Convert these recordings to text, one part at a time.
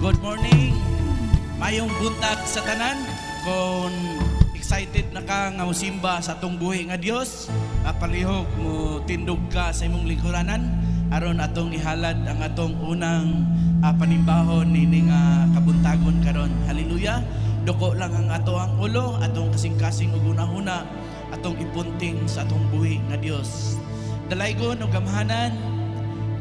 Good morning. Mayong buntag sa tanan. Kung excited na ka nga mosimba sa atong buhi nga Dios, mapalihog mo tindog ka sa imong lingkuranan aron atong ihalad ang atong unang panimbahon nini nga kabuntagon karon. Hallelujah. Duko lang ang ato ang ulo, atong kasing-kasing ug hunahuna atong ipunting sa atong buhi nga Dios. Dalaygon ug gamhanan,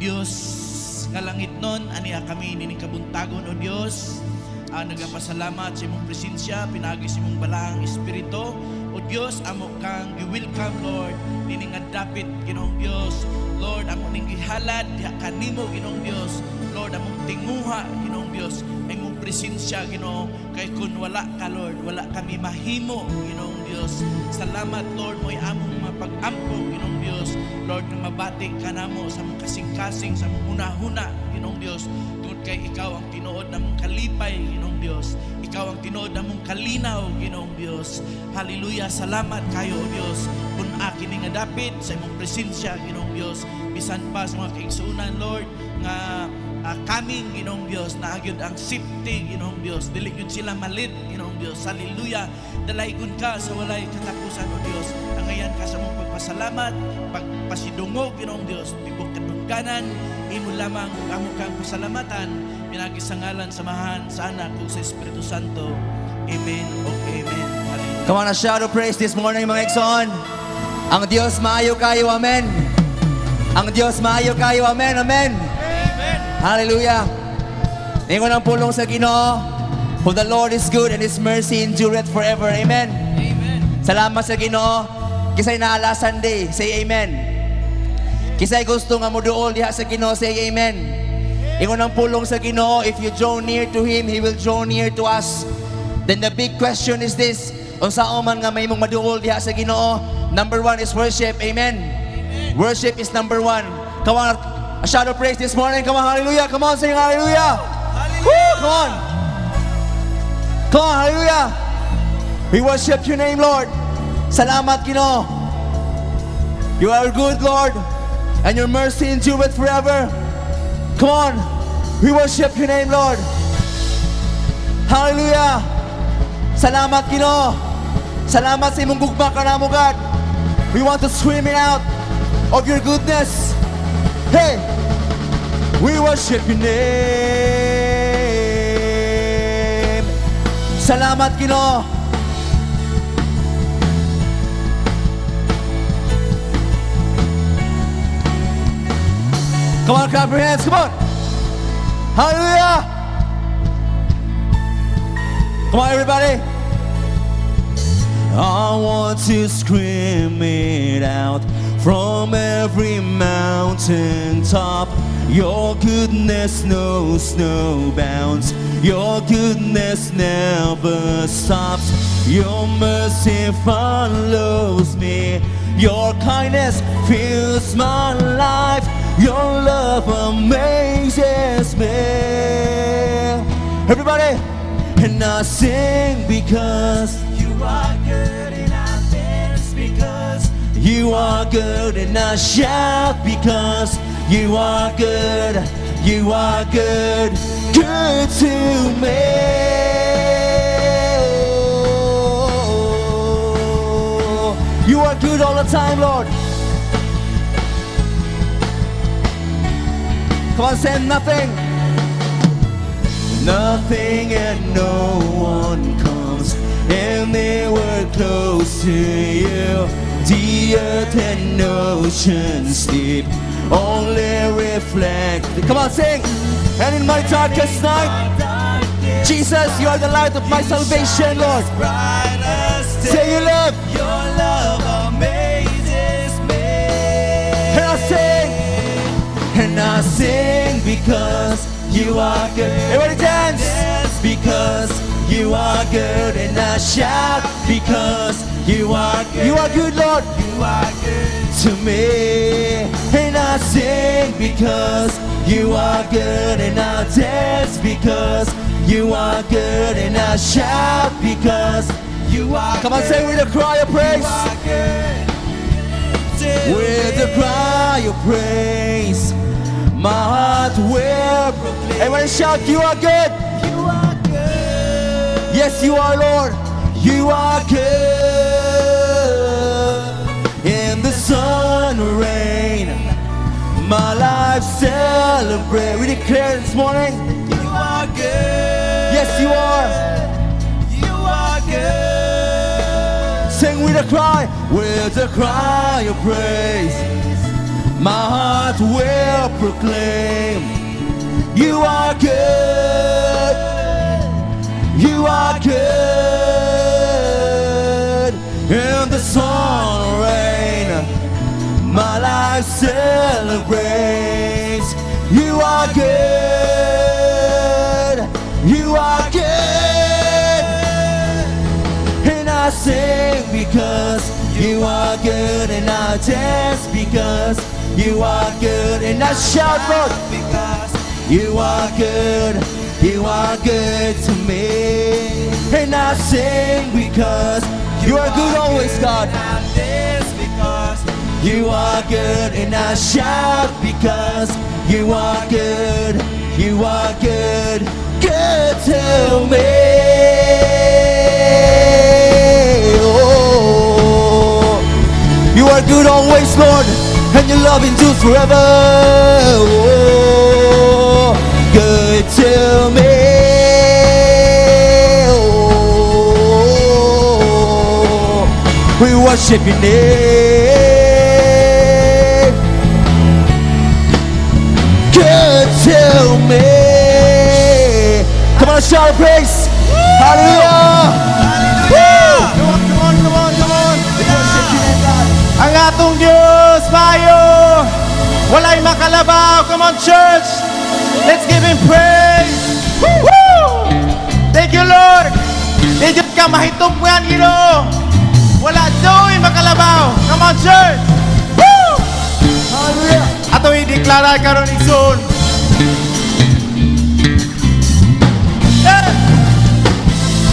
Dios nga langitnon, ania kami nining kabuntagon, o Dios. Nagapasalamat sa imong presensya pinaagi sa imong balaang espiritu. O Dios, amo kang gi-welcome, Lord, nining nga dapit, Ginoong Dios. Lord, amo ning gihalad diha kanimo, Ginoong Dios. Lord, among tinguha, Ginoong Dios, ang imong presensya, Ginoo, kay kun wala ka, Lord, wala kami mahimo, Ginoong Dios. Salamat, Lord, mo'y among mapag-ampo, Ginoong Dios. Lord, nga mabati ka namo sa among kasing-kasing, sa among hunahuna, Ginoong Dios, tungod kay ikaw ang tinuod namong kalipay, Ginoong Dios. Ikaw ang tinuod namong kalinaw, Ginoong Dios. Hallelujah. Salamat kayo, O Dios. Kung akin nga dapit sa imong presensya, Ginoong Dios, bisan pa sa mga kaigsuonan, Lord, nga kaming, Ginoong Dios, naa gyud ang safety, Ginoong Dios. Dili gyud sila malit, Ginoong Dios. Hallelujah. Dalaygon ka sa walay katapusan, O Dios. Angayan ka sa among pagpasalamat, pagpasidungog, Ginoong Dios, tibok kadungganan, imo lamang ug amo kang pasalamatan, pinaagi sa ngalan sa Amahan, sa Anak ug sa Espiritu Santo. Amen o amen. Hallelujah. Come on, a shout of praise this morning, mga igsoon. Ang Dios maayo kayo, amen. Ang Dios maayo kayo, amen, amen. Amen. Hallelujah. Ingon ang pulong sa Ginoo, "For the Lord is good and His mercy endureth forever." Amen. Amen. Salamat sa Ginoo. Kinsay naa last Sunday, say amen. Kinsay gusto nga moduol diha sa Ginoo, say amen. Ingon ang pulong sa Ginoo, if you draw near to Him, He will draw near to us. Then the big question is this, unsaon man nga mahimong maduol diha sa Ginoo? Number one is worship. Amen. Worship is number one. Come on, a shout of praise this morning. Come on, hallelujah. Come on, sing hallelujah. Woo, come on. Come on, hallelujah. We worship your name, Lord. Salamat, Ginoo. You are good, Lord, and your mercy endureth forever. Come on. We worship your name, Lord. Hallelujah. Salamat, Ginoo. Salamat sa imong gugma kanamo, God. We want to scream it out of your goodness. Hey, we worship your name. Salamat, Ginoo. Come on, clap your hands. Come on. Hallelujah. Come on, everybody. I want to scream it out from every mountain top. Your goodness knows no bounds. Your goodness never stops. Your mercy follows me. Your kindness fills my life. Your love amazes me. Everybody, and I sing because You are good and I dance because you are good, and I shout because you are good. You are good, good to me. Oh, you are good all the time, Lord. Come on, say nothing. Nothing and no one comes anywhere close to you. The earth and oceans deep only reflect. Come on, sing. And in my darkest night, Jesus, you are the light of my salvation, Lord. Bright as day. Say you love. Your love amazes me. And I sing. And I sing because you are good. Everybody dance. Because you are good. And I shout because you are good. You are good, Lord. You are good to me. And I sing because you are good. And I dance because you are good. And I shout because You are Come on, good. Say with a cry of praise. You are good to With me. a cry of praise, my heart will serve. Everyone shout, "You are good." You are good. Yes, you are, Lord. You are good. In the sun or rain, my life celebrate. We declare this morning. You are good. Yes, you are. You are good. Sing with a cry of praise. My heart will proclaim, "You are good. You are good." In the sun or rain, my life celebrates. You are good. You are good. And I sing because you are good. And I dance because you are good. And I shout, Lord, Because you are good. You are good to me. And I sing because you are good always, God. I dance because You are good. And I shout because you are good. You are good. Good to me. Oh, you are good always, Lord, and your love endures forever. Oh, good to me. Oh, we worship your name. Good to me. Come on, shout praise. Hallelujah. Hallelujah. Come on, come on, come on, come on. We worship your name, God. Ang atong Diyos, maayo. Walay makalabaw. Come on, church. Let's give Him praise. Woo! Thank you, Lord. Di jud ka mahitungpngan, Ginoo. Wala juy makalabaw. Come on, church. Woo! Hallelujah. Ato i-deklara karon, igsoon. Yeah!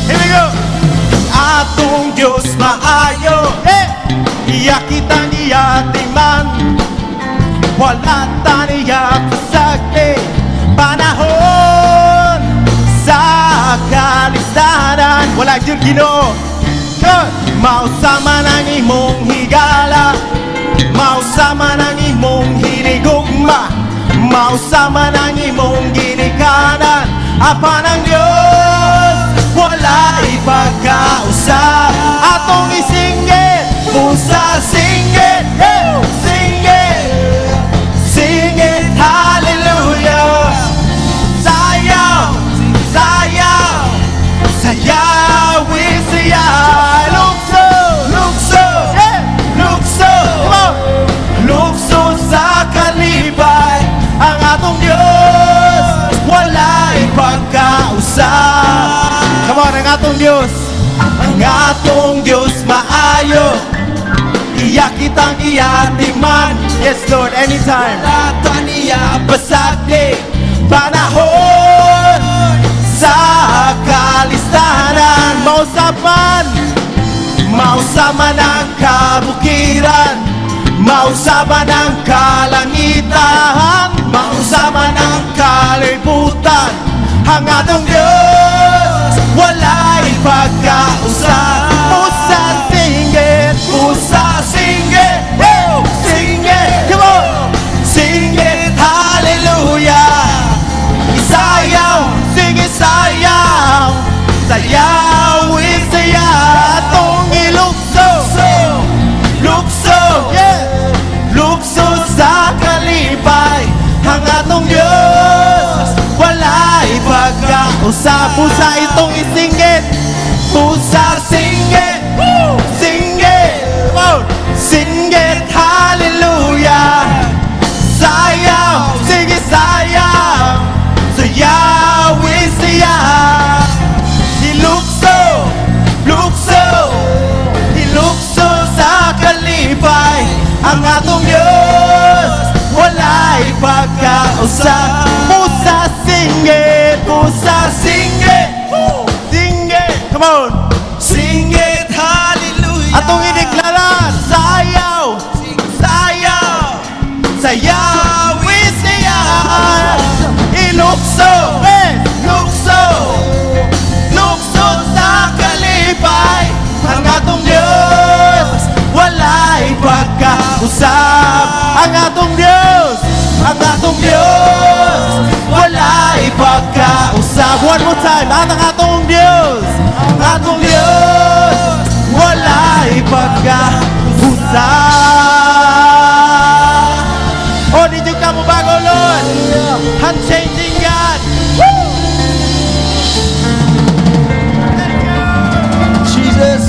Here we go. Atong Diyos maayo. Eh! Iya kita giatiman. Wala ta niya pasagdi panahon sa kalistanan. Wala jud, Ginoo. Good. Mausa man ang imong higala, mausa man ang imong hinigugma, mausa man ang imong ginikanan, apan ang Diyos walay pagkausa. Atong isingit, busa, singit, hey! Singit, singit, hallelujah. Sayaw, sayaw, sayawin siya. Lukso, lukso, yeah! Lukso, come on! Lukso sa kalipay. Ang atong Diyos walay pagkausa. Come on, ang atong Diyos. Ang atong Diyos maayo. Iya kitang giatiman. Yes, Lord, anytime. Wala ta niya pasagdi panahon sa kalistanan. Mausa man, mausa man ang kabukiran, mausa man ang kalangitan, mausa man ang kalibutan, ang atong Diyos walay pagkausa. Pusa, singit, pusa, singit, woo! Singit, come on! Singit, hallelujah. Isayaw, sige sayaw, sayawin siya. Atong ilukso, lukso, yeah! Lukso sa kalipay. Ang atong Diyos walay pagkausa. Pusa itong isingit. Pusa, singit, singit, come on! Singit, hallelujah. Sayaw, sige sayaw, sayawin siya. Ilukso, lukso, ilukso sa kalipay. Ang atong Diyos walay pagkausa. Pusa, singit, pusa, singit. Lukso, eh, lukso, lukso sa kalipay. Ang atong Diyos, walay pagkausab. Ang atong Diyos, ang atong Diyos, walay pagkausab. One more time, ang atong Diyos, ang atong Diyos, walay pagkausab. Oh, did you come back, oh Lord? Unchanging God. Woo! Jesus.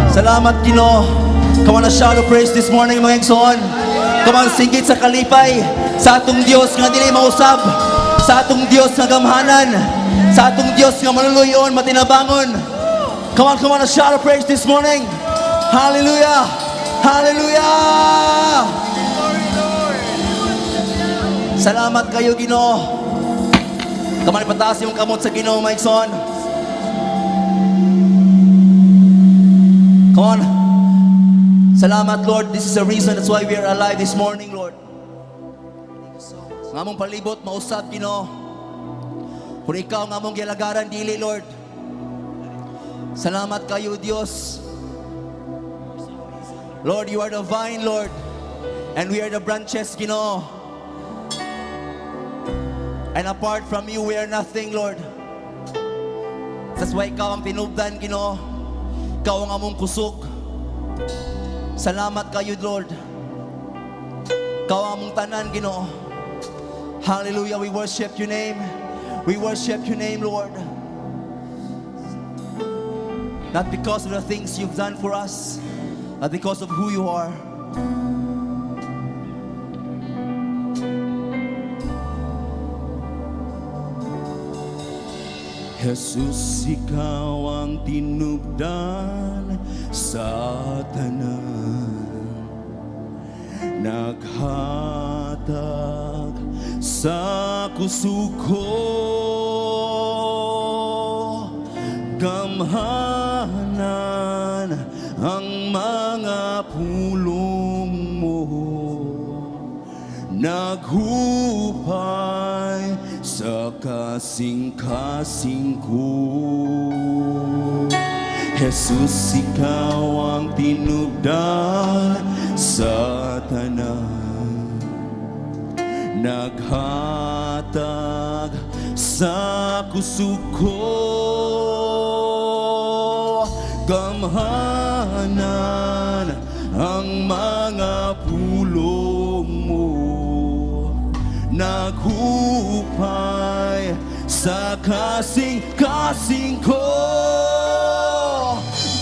Salamat, Ginoo. Come on, a shout of praise this morning, mga igsoon. Come on, singgit sa kalipay sa atong Dios nga dili mausab, sa atong Dios nga gamhanan, sa atong Dios nga maluluyon, matinabangon. Come on, come on, a shout of praise this morning. Hallelujah! Hallelujah! Salamat kayo, Ginoo. Come on, ipataas yung kamot sa Ginoo, mga igsoon. Come on. Salamat, Lord. This is the reason that's why we are alive this morning, Lord. Ang among palibot, mausab, Ginoo. Kung ikaw ang among gialagaran, dili, Lord. Salamat kayo, Diyos. Lord, you are the vine, Lord. And we are the branches, Ginoo. And apart from you, we are nothing, Lord. That's why ikaw ang tinubdan, Ginoo. Ikaw ang among kusog. Salamat kayo, Lord. Ikaw ang among tanan, Ginoo. Hallelujah, we worship your name. We worship your name, Lord. Not because of the things you've done for us, but because of who you are. Jesus, ikaw ang tinubdan sa tanan, naghatag sa kusog ko, gamhanan ang mga pulong mo, naghupay sa kasing-kasing ko. Jesus, ikaw ang tinubdan sa tanan, naghatag sa kusog ko, gamhanan ang mga pulong mo, naghupay sa kasing-kasing ko.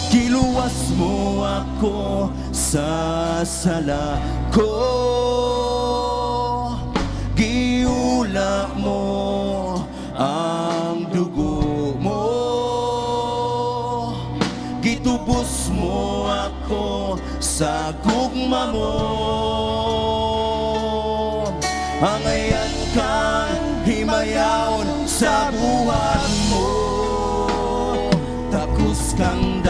Giluwas mo ako sa sala ko, giula mo ang dugo mo, gitubos mo ako sa gugma mo. Angayan kang himayaon sa buhat mo, takos kang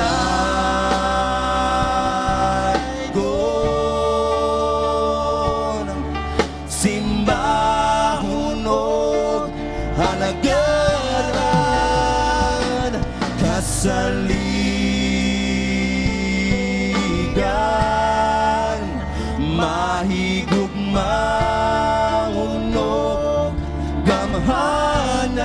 daygon, simbahon og halagaran, kasaligan, mahigugmaon og gamhanan.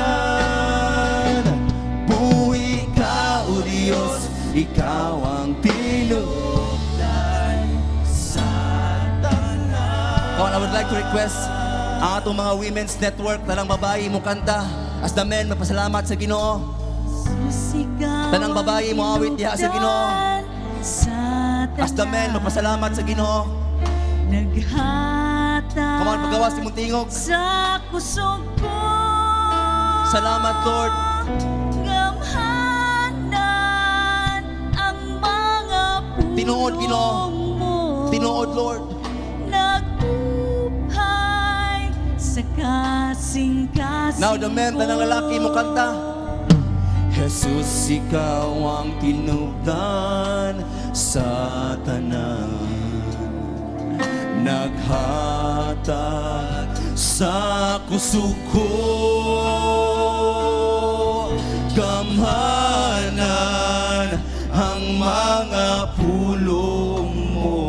Buhi ka, O Diyos, ikaw ang tinubdan sa tanan. Come on, I would like to request ang atong mga women's network, tanang babae mo kanta. As the men, magpasalamat sa Ginoo. Tanang babae mo awit diha sa Ginoo. As the men, magpasalamat sa Ginoo. Naghatag Come on, pagawas imong tingog. sa kusog ko. Salamat, Lord. Gamhanan ang mga pulong Tinuod, Ginoo. mo. Tinuod, Lord. Nagupay sa kasing-kasing Now the men, tanang lalaki mo kanta. Jesus, ikaw ang tinubdan sa tanan. Naghatag sa kusog ko. Gamhanan ang mga pulong mo,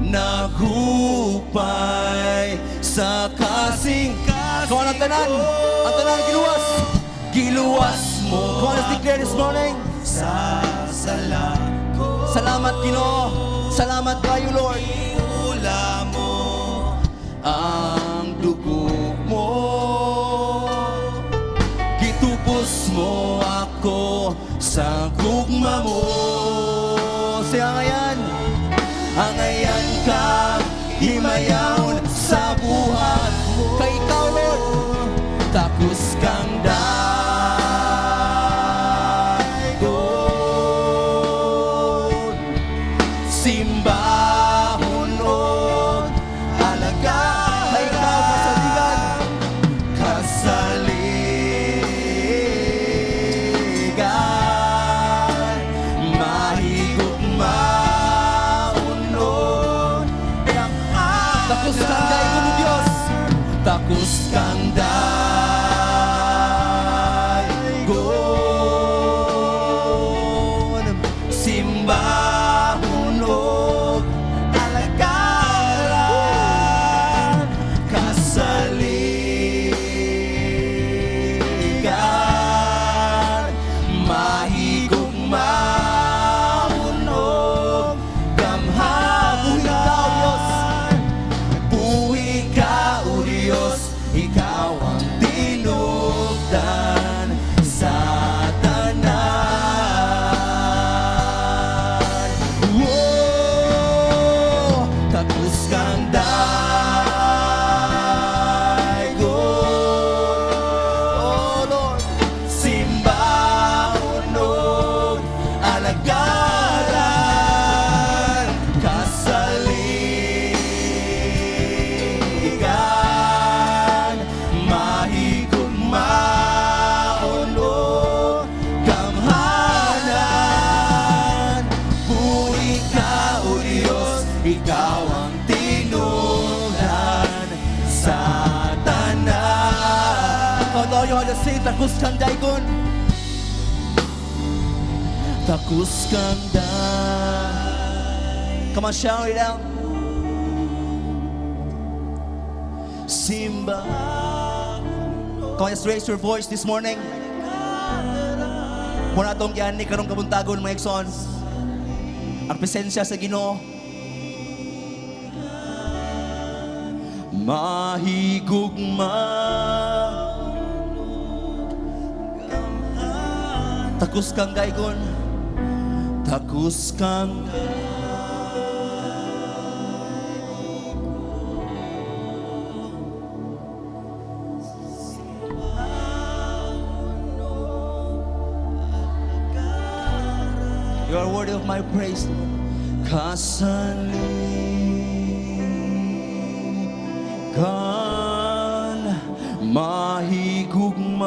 naghupay sa kasing Come on, ang tanan. Ang tanan, giluwas. Giluwas mo Come on, let's declare this morning. Sa sala ko. Salamat, Ginoo. Salamat kayo, Lord. Ula mo ang dugo mo. Gitubos mo ako sa gugma mo. Siya ngayon. Angayan ka himayaon sa buhat mo. Kay ikaw, Lord. Takos kang daygon, simbahon og alagaran. Kay ikaw, kasaligan. Kasaligan, mahigugmaon og Takos kang daygon o Diyos. Takos kang daygon, simbahon og alagaran. Kasaligan, mahigugmaon og gamhanan. Buhi ka, O Diyos. Buhi ka, O Diyos, ikaw ang tinugdan sa tanan. Whoa, takos kang daygon. Oh, Lord. Simbahon og alagaran. Kasaligan, mahigugmaon og gamhanan. Buhi ka, O Diyos, ikaw ang tinugdan sa tanan. Come on, you just say, takos kang daygon. Takos kang daygon. Come on, shout it out. Simba. Come on, just raise your voice this morning. Muna atong giani karong kabuntagon, mga igsoon. Ang presensya sa Ginoo. Mahigugma. Takos kang daygon. Takos kang You are worthy of my praise, Lord. Kasaligan, mahigugmaon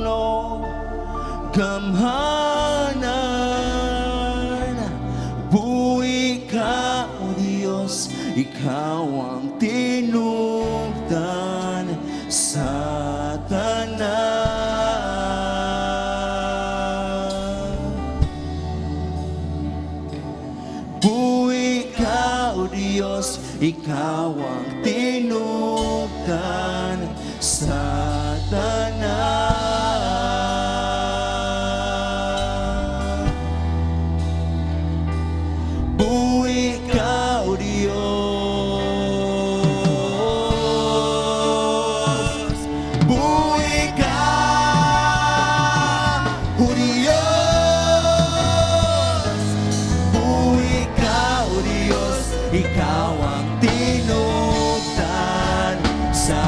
og gamhanan. Buhi ka, O Diyos, ikaw ang tinugdan sa tanan. Buhi ka, O Diyos, ikaw ang tinugdan sa tanan. Buhi ka, O Diyos. Buhi ka, O Diyos. Buhi ka, O Diyos, ikaw ang tinugdan sa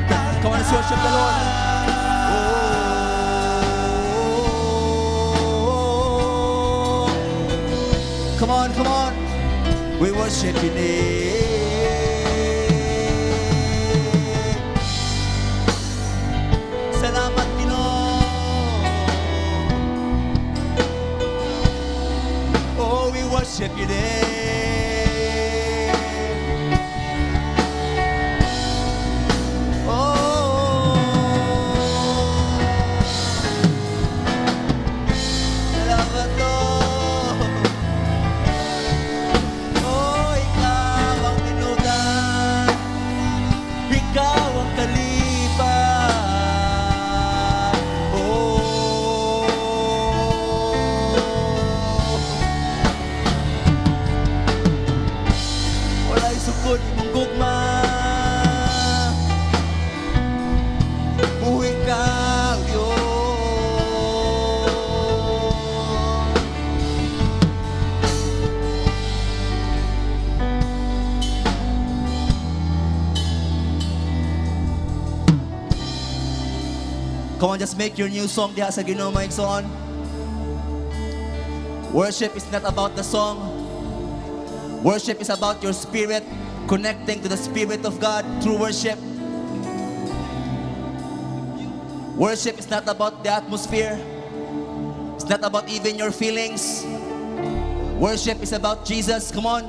tanan. Come on, let's worship the Lord. Oh. Come on, come on. We worship your name. Salamat, Ginoo. Oh, we worship your name. Come on, just make your new song diha sa Ginoo, mga igsoon. Worship is not about the song. Worship is about your spirit connecting to the Spirit of God through worship. Worship is not about the atmosphere. It's not about even your feelings. Worship is about Jesus. Come on.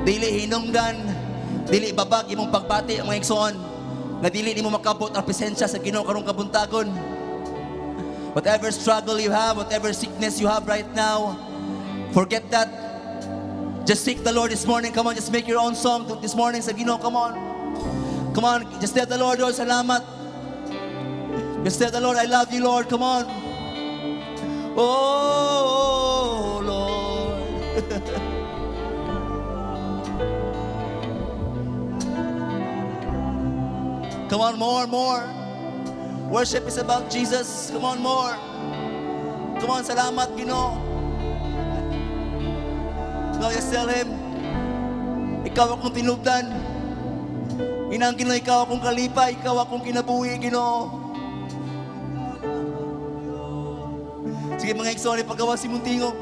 Dili hinungdan, dili babag imong pagbati, mga igsoon, nga dili nimo makabot ang presensya sa Ginoo karong kabuntagon. Whatever struggle you have, whatever sickness you have right now, forget that. Just seek the Lord this morning. Come on, just make your own song this morning sa Ginoo. Come on. Come on, just tell the Lord, "Lord, salamat." Just tell the Lord, "I love you, Lord." Come on. Oh, Lord. Come on, more, more. Worship is about Jesus. Come on, more. Come on, salamat, Ginoo. Go, just tell Him, "Ikaw akong tinubdan. Inang Ginoo, ikaw akong kalipay, ikaw akong kinabuhi, Ginoo." Sige, mga igsoon, ipagawas imong tingog.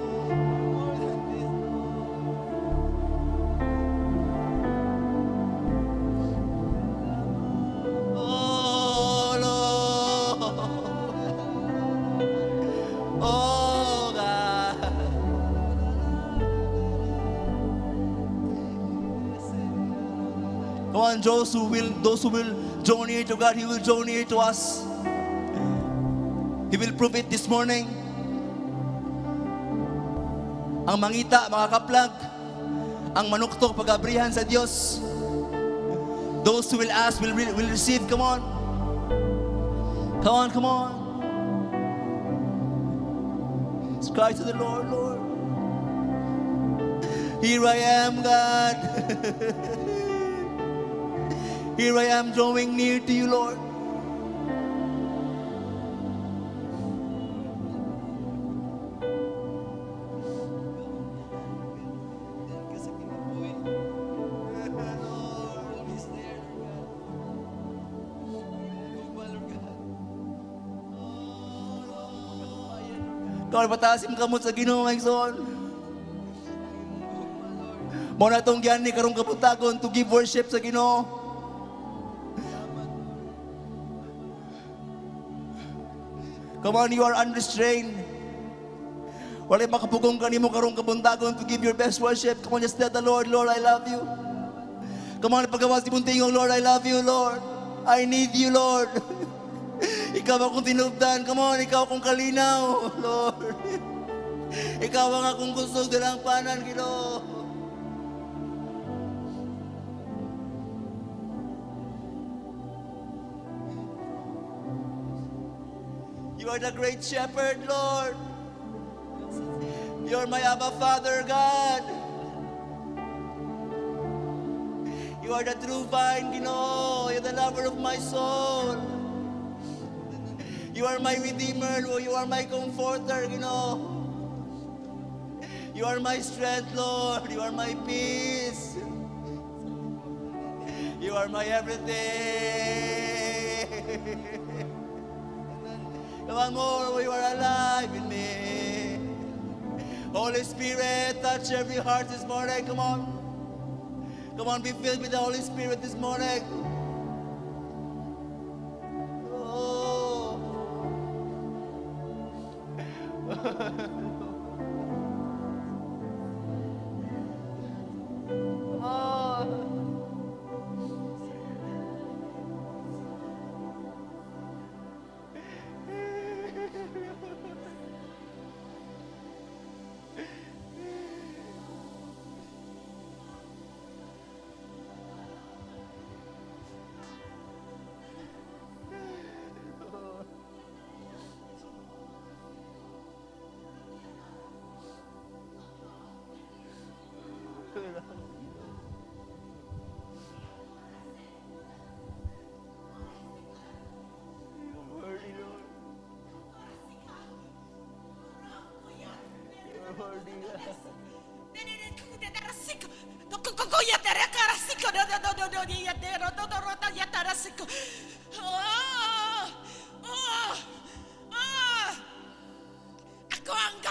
Oh, Lord. Oh, God. Come on, those who will draw near to God, He will draw near to us. He will prove it this morning. Ang mangita, mga kaplag, ang manuktok, pagabrihan sa Dios. Those who will ask will receive. Come on. Come on, come on. Let's cry to the Lord, "Lord. Here I am, God. Here I am drawing near to you, Lord." Ka sa kinabuhi. Lord, always there, Lord God. Gugma, Lord God. Oh, Lord, makahupayan, Lord God. Kung pataas imong kamot sa Ginoo, mga igsoon. Mao na tong gianhi karong kabuntagon to give worship sa Ginoo. Come on, you are unrestrained. Walay makapugong kanimo karong kabuntagon to give your best worship. Come on, just tell the Lord, "Lord, I love you." Come on, pagawas imong tingog, "Lord, I love you, Lord. I need you, Lord. Ikaw akong tinubdan. Come on, ikaw akong kalinaw, Lord. Ikaw ang akong kusog, dalangpanan, Ginoo." You are the great shepherd, Lord. You're my Abba Father, God. You are the true vine, Ginoo. You're the lover of my soul. You are my redeemer, Lord. You are my comforter, Ginoo. You are my strength, Lord. You are my peace. You are my everything. Come on, more. You are alive in me. Holy Spirit, touch every heart this morning. Come on. Come on, be filled with the Holy Spirit this morning. Oh. Come on. You're worthy, Lord. You're worthy.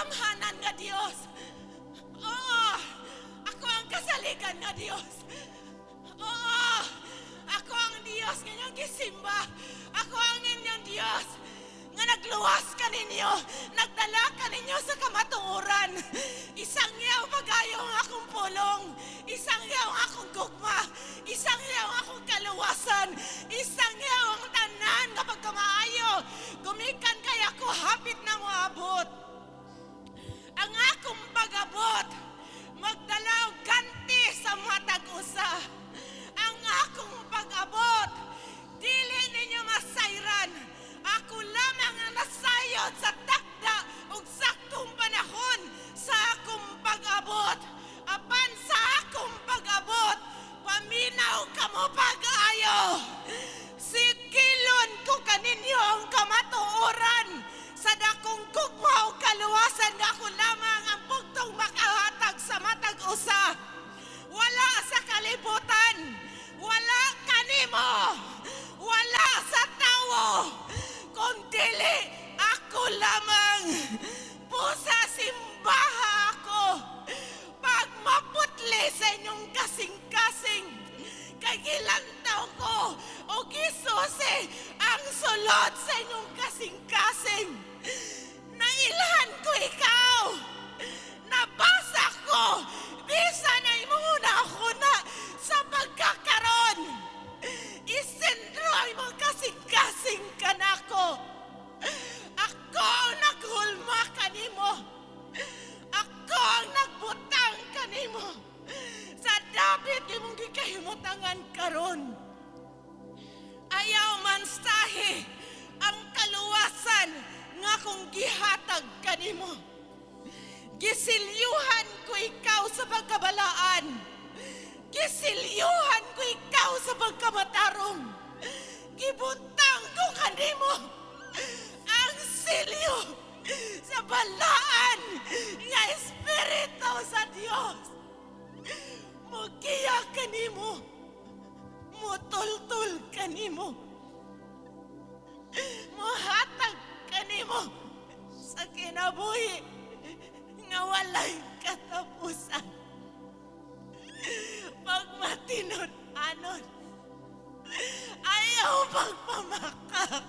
Gamhanan nga Dios. Oo, ako ang kasaligan nga Dios. Oo, ako ang Dios nga inyong gisimba. Ako ang inyong Dios nga nagluwas kaninyo, nagdala kaninyo sa kamatuoran. Isangyaw pagayo ang akong pulong, isangyaw ang akong gugma, isangyaw ang akong kaluwasan, isangyaw ang tanan nga pagkamaayo. Gumikan kay ako, hapit na moabot. Ang akong pag-abot, magdala og ganti sa matag usa. Ang akong pag-abot, dili ninyo masayran. Ako lamang ang nasayod sa takda ug saktong panahon sa akong pag-abot. Apan sa akong pag-abot, paminaw kamo pag-ayo. Sikilon ko kaninyo ang kamatuoran sa dakong gugma ug kaluwasan nga ako lamang ang bugtong makahatag sa matag usa. Wala sa kalibutan, wala kanimo, wala sa tawo, kung dili ako lamang. Pusa simbaha ako. Pag maputli sa inyong kasing-kasing, kay gilantaw ko o gisusi ang sulod sa inyong kasing-kasing. Nailhan ko ikaw. Nabasa ko. Bisan ay muna sa pagkakaron. Isentro ang imong kasing-kasing kanako. Ako ang naghulma kanimo. Ako ang nagbutang kanimo. Sa dapit imong gikahimutangan karon. Ayaw mansahi ang kaluwasan nga kung gihatag kanimo. Gisilyuhan ko ikaw sa pagkabalaan. Gisilyuhan ko ikaw sa pagkamatarong. Gibutang ko kanimo ang silyo sa balaan nga Espiritu sa Dios. Mugiya kanimo. Mutultul kanimo. Muhatag kanimo sa kinabuhi nga walay katapusan. Pagmatinud-anon, ayaw pagpamakak.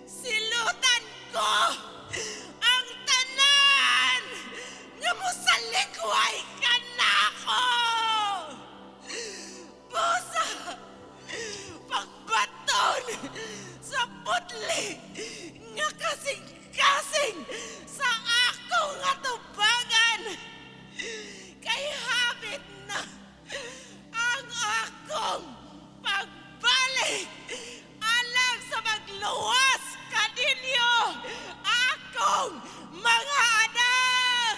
Silutan ko ang tanan nga musalikway kanako. Busa, pagbaton sa putli nga kasing-kasing sa akong atubangan. Kay hapit na ang akong pagbalik alang sa pagluwas kaninyo, akong mga anak.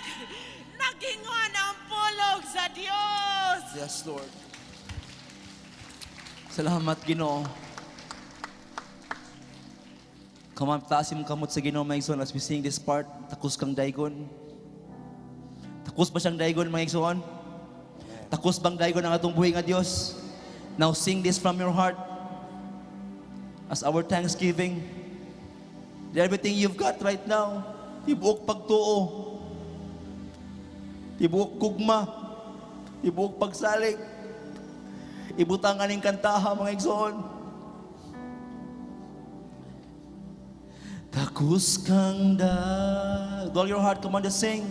Nagingon ang pulong sa Dios. Yes, Lord. Salamat, Ginoo. Come on, taas imong kamot sa Ginoo, mga igsoon, as we sing this part. Takos kang daygon. Takos ba siyang daygon, mga igsoon? Takos bang daygon ang atong buhi nga Dios? Now sing this from your heart as our thanksgiving. Everything you've got right now, tibuok pagtuo, tibuok gugma, tibuok pagsalig. Ibutang aning kantaha, mga igsoon. Takos kang da. With all your heart, come on, just sing.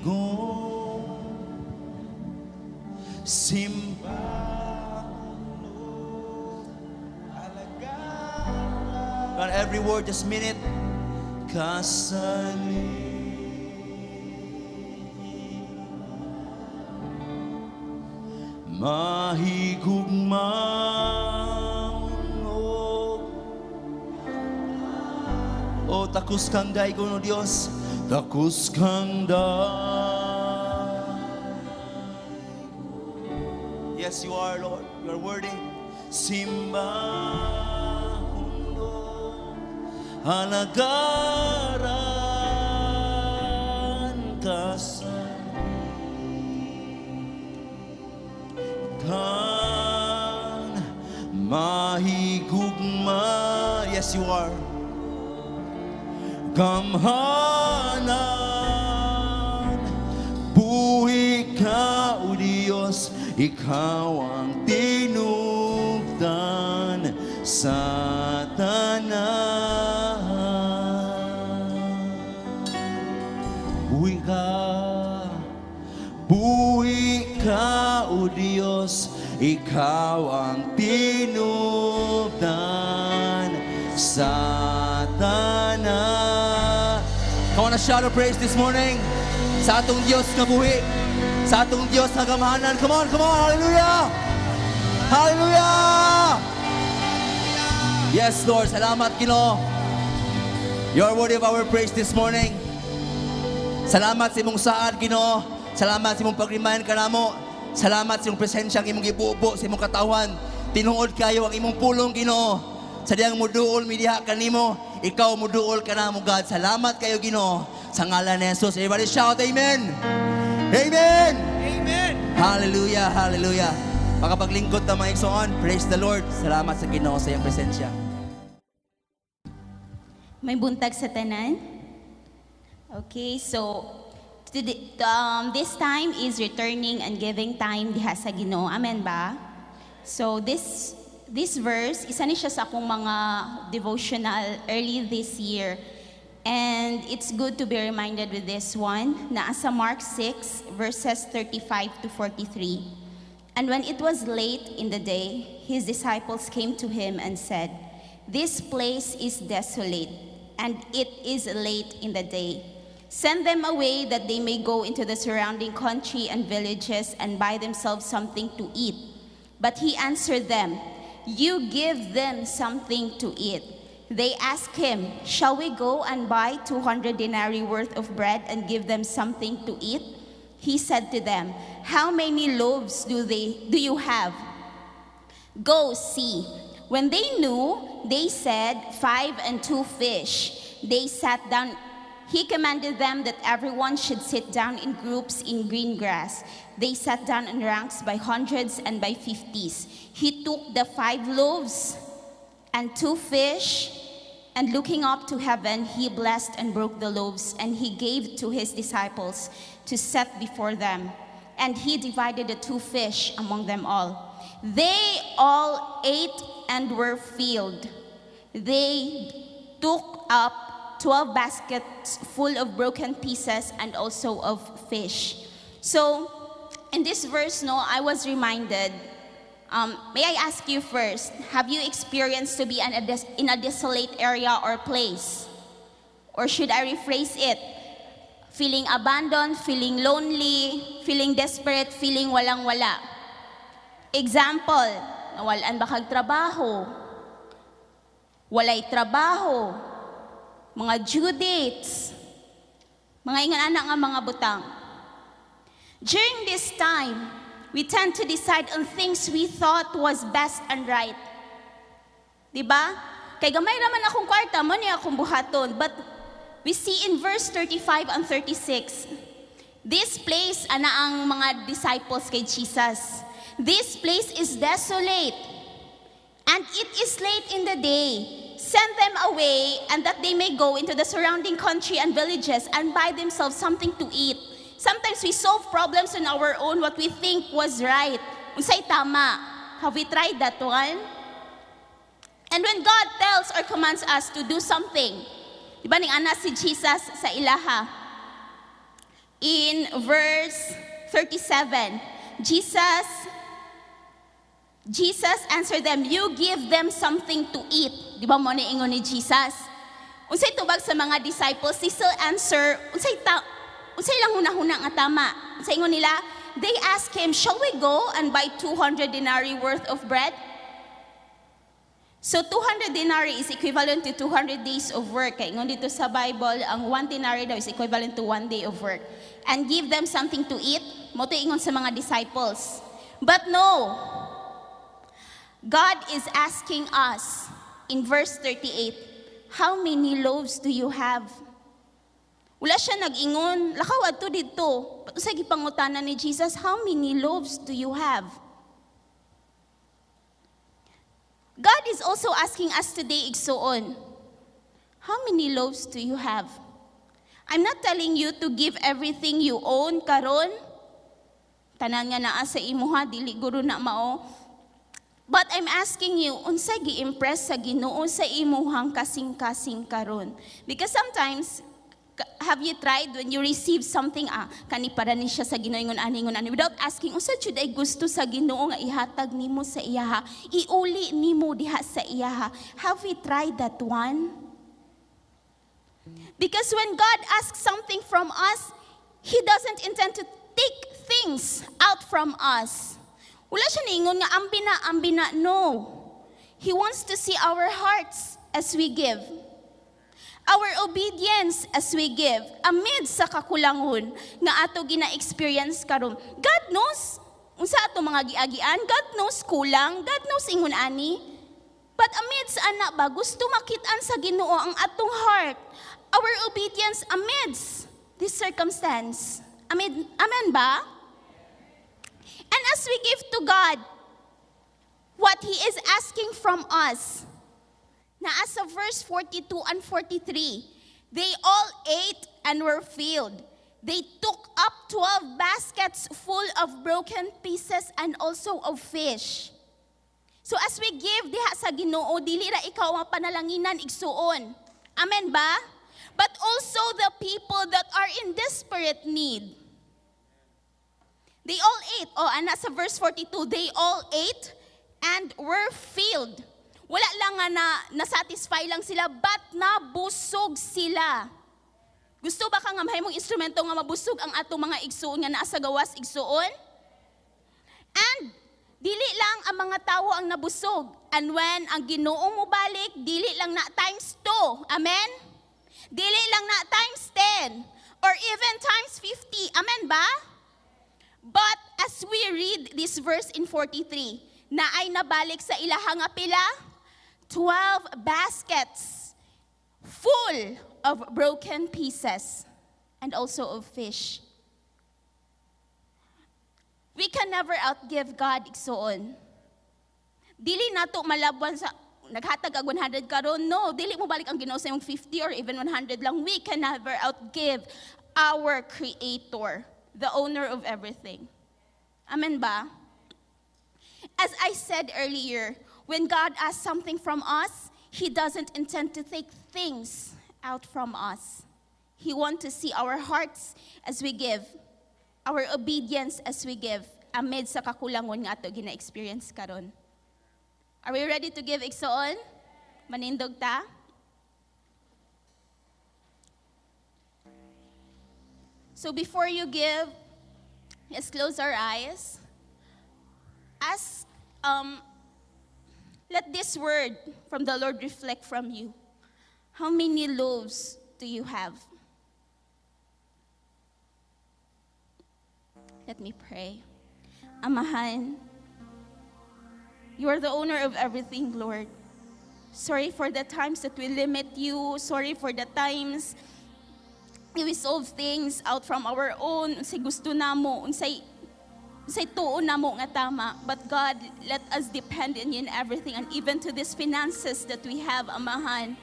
Go. Simba. On every word, just mean it. Kasali. Mahigugma. Oh, takos kang daygon, O Dios. Takos kang daygon. Yes, you are, Lord. You are worthy. Simbahon, alagaran ka sa kan mahigugma. Yes, you are. Gamhanan. Buhi ka, O Diyos, Ikaw ang tinubdan sa tanan. Buhi ka, buhi ka, O Diyos, Ikaw ang tinubdan sa tanan. Come on, a shout of praise this morning sa atong Diyos nga buhi, sa atong Diyos nga gamhanan. Come on, come on, hallelujah! Hallelujah! Yes, Lord, salamat, Ginoo. You are worthy of our praise this morning. Salamat sa imong saad, Ginoo. Salamat sa imong pag-remind kanamo. Salamat sa imong presensya ang imong gibubo sa imong katawhan. Tinuod kayo ang imong pulong, Ginoo. Sa diyang muduol mi diha kanimo, ikaw muduol kanamo, God. Salamat kayo, Ginoo. Sa ngalan ni Jesus. Everybody shout, Amen! Amen! Amen. Hallelujah, hallelujah. Makapaglingkod ta, mga igsoon, praise the Lord. Salamat sa Ginoo sa iyang presensya. Maayong buntag sa tanan. Okay, so today, this time is returning and giving time diha sa Ginoo. Amen ba? So this verse, isa ni siya sa akong mga devotional early this year. And it's good to be reminded with this one, naa sa Mark 6 verses 35 to 43. And when it was late in the day, his disciples came to him and said, "This place is desolate, and it is late in the day. Send them away that they may go into the surrounding country and villages and buy themselves something to eat." But he answered them, "You give them something to eat." They asked him, "Shall we go and buy 200 denarii worth of bread and give them something to eat?" He said to them, "How many loaves do you have? Go see." When they knew, they said, "Five and two fish." They sat down. He commanded them that everyone should sit down in groups in green grass. They sat down in ranks by hundreds and by fifties. He took the five loaves and two fish, and looking up to heaven, he blessed and broke the loaves, and he gave to his disciples to set before them. And he divided the two fish among them all. They all ate and were filled. They took up 12 baskets full of broken pieces and also of fish. So, in this verse, no, I was reminded. May I ask you first, have you experienced to be in a desolate area or place? Or should I rephrase it? Feeling abandoned, feeling lonely, feeling desperate, feeling walang-wala. Example, nawalan ba kag trabaho? Walay trabaho, mga due dates, mga ingon ana nga mga butang. During this time, we tend to decide on things we thought was best and right. Di ba? Kay gamay raman akong kwarta, mao ni akong buhaton. But we see in verse 35 and 36, this place, ana ang mga disciples kay Jesus. "This place is desolate, and it is late in the day. Send them away, and that they may go into the surrounding country and villages and buy themselves something to eat." Sometimes we solve problems on our own, what we think was right. Unsay tama? Have we tried that one? And when God tells or commands us to do something, di ba ning ana si Jesus sa ilaha? In verse 37, Jesus answered them, "You give them something to eat." Di ba mao ni ingon ni Jesus? Unsay tubag sa mga disciples, they still answer, unsay ilang hunahuna nga tama? Unsay ingon nila? They asked him, "Shall we go and buy 200 denarii worth of bread?" So 200 denarii is equivalent to 200 days of work. Kay ingon dito sa Bible, ang 1 denarii daw is equivalent to 1 day of work. "And give them something to eat?" Mao to ingon sa mga disciples. But no, God is asking us in verse 38, "How many loaves do you have?" Wala siya nag-ingon, "Lakaw adto didto." Sa gipangutana ni Jesus, "How many loaves do you have?" God is also asking us today, igsuon, How many loaves do you have? I'm not telling you to give everything you own karon. Tanan nga naa sa imuha, dili guro na mao. But I'm asking you, unsay gi-impress sa Ginoo sa imuhang kasing-kasing karon? Because sometimes, have you tried when you receive something, ah, kani para ni siya sa Ginoo, ingon ani, without asking, unsa jud ay gusto sa Ginoo nga ihatag nimo sa iyaha, iuli nimo diha sa iyaha? Have we tried that one? Because when God asks something from us, He doesn't intend to take things out from us. Wala siya niingon nga ambi na, ambi na. No. He wants to see our hearts as we give. Our obedience as we give amid sa kakulangon nga ato gina-experience karon. God knows unsa ato mga giagian, God knows kulang, God knows ingon ani. But amidst ana ba, gusto makitaan sa Ginoo ang atong heart, our obedience amidst this circumstance. Amen, amen ba? And as we give to God what He is asking from us, na as of verse 42 and 43, they all ate and were filled. They took up 12 baskets full of broken pieces and also of fish. So as we give diha sa Ginoo, dili ra ikaw ang panalanginan, igsuon. Amen ba? But also the people that are in desperate need. They all ate. Oh, ana sa verse 42, they all ate and were filled. Wala lang nga na na-satisfy lang sila, but nabusog sila. Gusto ba ka nga mahimong instrumento nga mabusog ang atong mga igsuon nga naa sa gawas, igsuon? And dili lang ang mga tawo ang nabusog. And when ang Ginoo mo balik, dili lang na times 2. Amen? Dili lang na times 10 or even times 50. Amen ba? But as we read this verse in 43, na ay nabalik sa ilaha nga pila? 12 baskets full of broken pieces and also of fish. We can never outgive God, igsuon. Dili nato malabwan sa naghatag og 100 karon. No, dili mo balik ang Ginoo sa imong 50 or even 100 lang. We can never outgive our Creator, the owner of everything. Amen ba? As I said earlier, when God asks something from us, He doesn't intend to take things out from us. He wants to see our hearts as we give, our obedience as we give, amid sa kakulangon nga ato gina-experience karon. Are we ready to give, igsoon? Manindog ta? So before you give, let's close our eyes. Ask, let this word from the Lord reflect from you. How many loaves do you have? Let me pray. Amahan, you are the owner of everything, Lord. Sorry for the times that we limit you. Sorry for the times we solve things out from our own. Unsay gusto namo, unsay tuo namo nga tama. But God, let us depend on you in everything and even to these finances that we have, Amahan.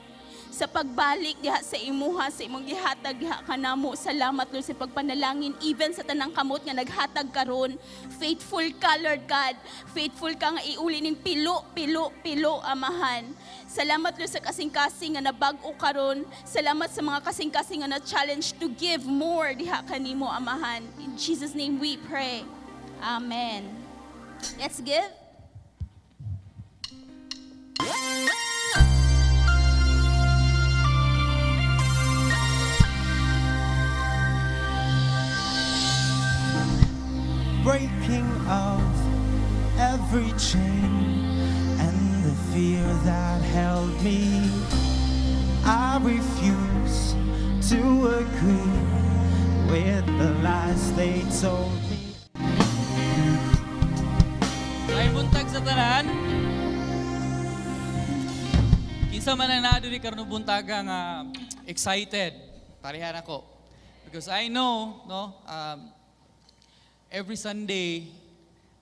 Sa pagbalik diha sa imuha, sa imong gihatag diha kanamo. Salamat, Lord, sa pagpanalangin even sa tanang kamot nga naghatag karon. Faithful ka, Lord God. Faithful ka nga iuli ning pilo, pilo, pilo, Amahan. Salamat, Lord, sa kasing-kasing nga nabag-o karon. Salamat sa mga kasing-kasing nga na-challenge to give more diha kanimo, Amahan. In Jesus' name we pray. Amen. Let's give. Breaking of every chain and the fear that held me, I refuse to agree with the lies they told me. Ay buntag sa tanan. Kinsa man ang naa diri karon buntaga nga excited. Parehan ako. Because I know, no, every Sunday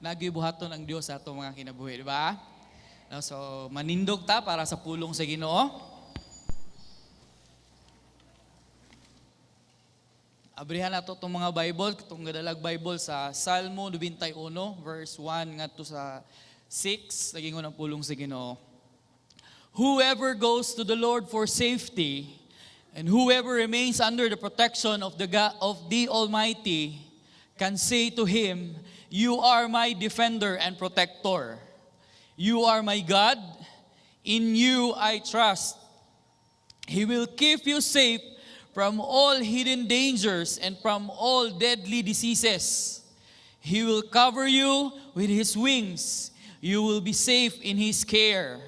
nagibuhaton ang Dios sa atong mga kinabuhi, di ba? No, so manindog ta para sa pulong sa Ginoo. Abrihan nato itong mga Bible, itong gadalag Bible sa Salmo 91, verse 1 ngadto sa 6, naging unang pulong sa Ginoo. Whoever goes to the Lord for safety, and whoever remains under the protection of the God, of the Almighty, can say to him, "You are my defender and protector. You are my God. In you I trust." He will keep you safe from all hidden dangers and from all deadly diseases. He will cover you with his wings. You will be safe in his care.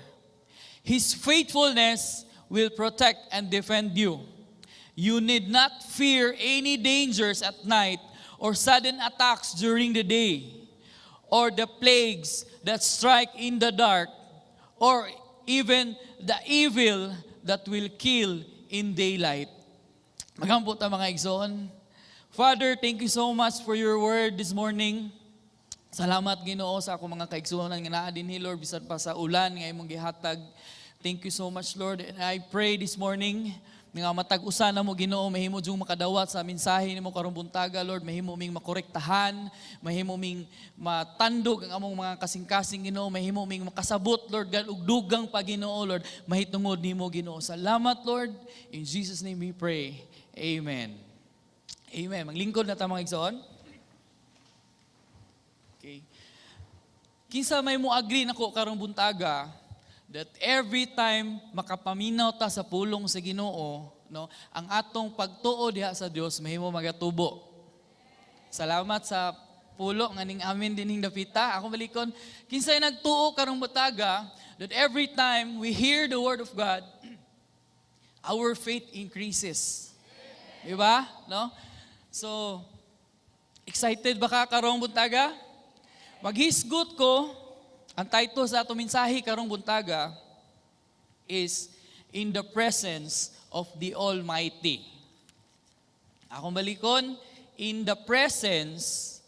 His faithfulness will protect and defend you. You need not fear any dangers at night or sudden attacks during the day or the plagues that strike in the dark or even the evil that will kill in daylight. Magampo ta, mga igsoon. Father, thank you so much for your word this morning. Salamat, Ginoo, sa akong mga kaigsuonan nga naa dinhi, Lord, bisan pa sa ulan nga imong gihatag. Thank you so much, Lord. And I pray this morning nga matag usa namo, Ginoo, mahimo jung makadawat sa mensahe nimo karong buntaga, Lord, mahimo ming makorektahan, mahimo ming matandog ang among mga kasing-kasing, Ginoo, mahimo ming makasabot, Lord God, ug dugang pa, Ginoo, Lord, mahitungod nimo, Ginoo. Salamat, Lord. In Jesus' name we pray. Amen. Amen. Maglingkod na ta, mga igsoon. Okay. Kinsa may mo agree nako karong buntaga that every time makapaminaw ta sa pulong sa Ginoo, no, ang atong pagtuo diha sa Dios mahimo magatubo? Salamat sa pulo nga ning amin dinhing dapita. Ako balikon, kinsay nagtuo karong buntaga that every time we hear the word of God, our faith increases? Di ba? No? So, excited ba ka karong buntaga? Maghisgot ko, ang title sa atong mensahe karong buntaga is "In the Presence of the Almighty." Akong balikon, "In the Presence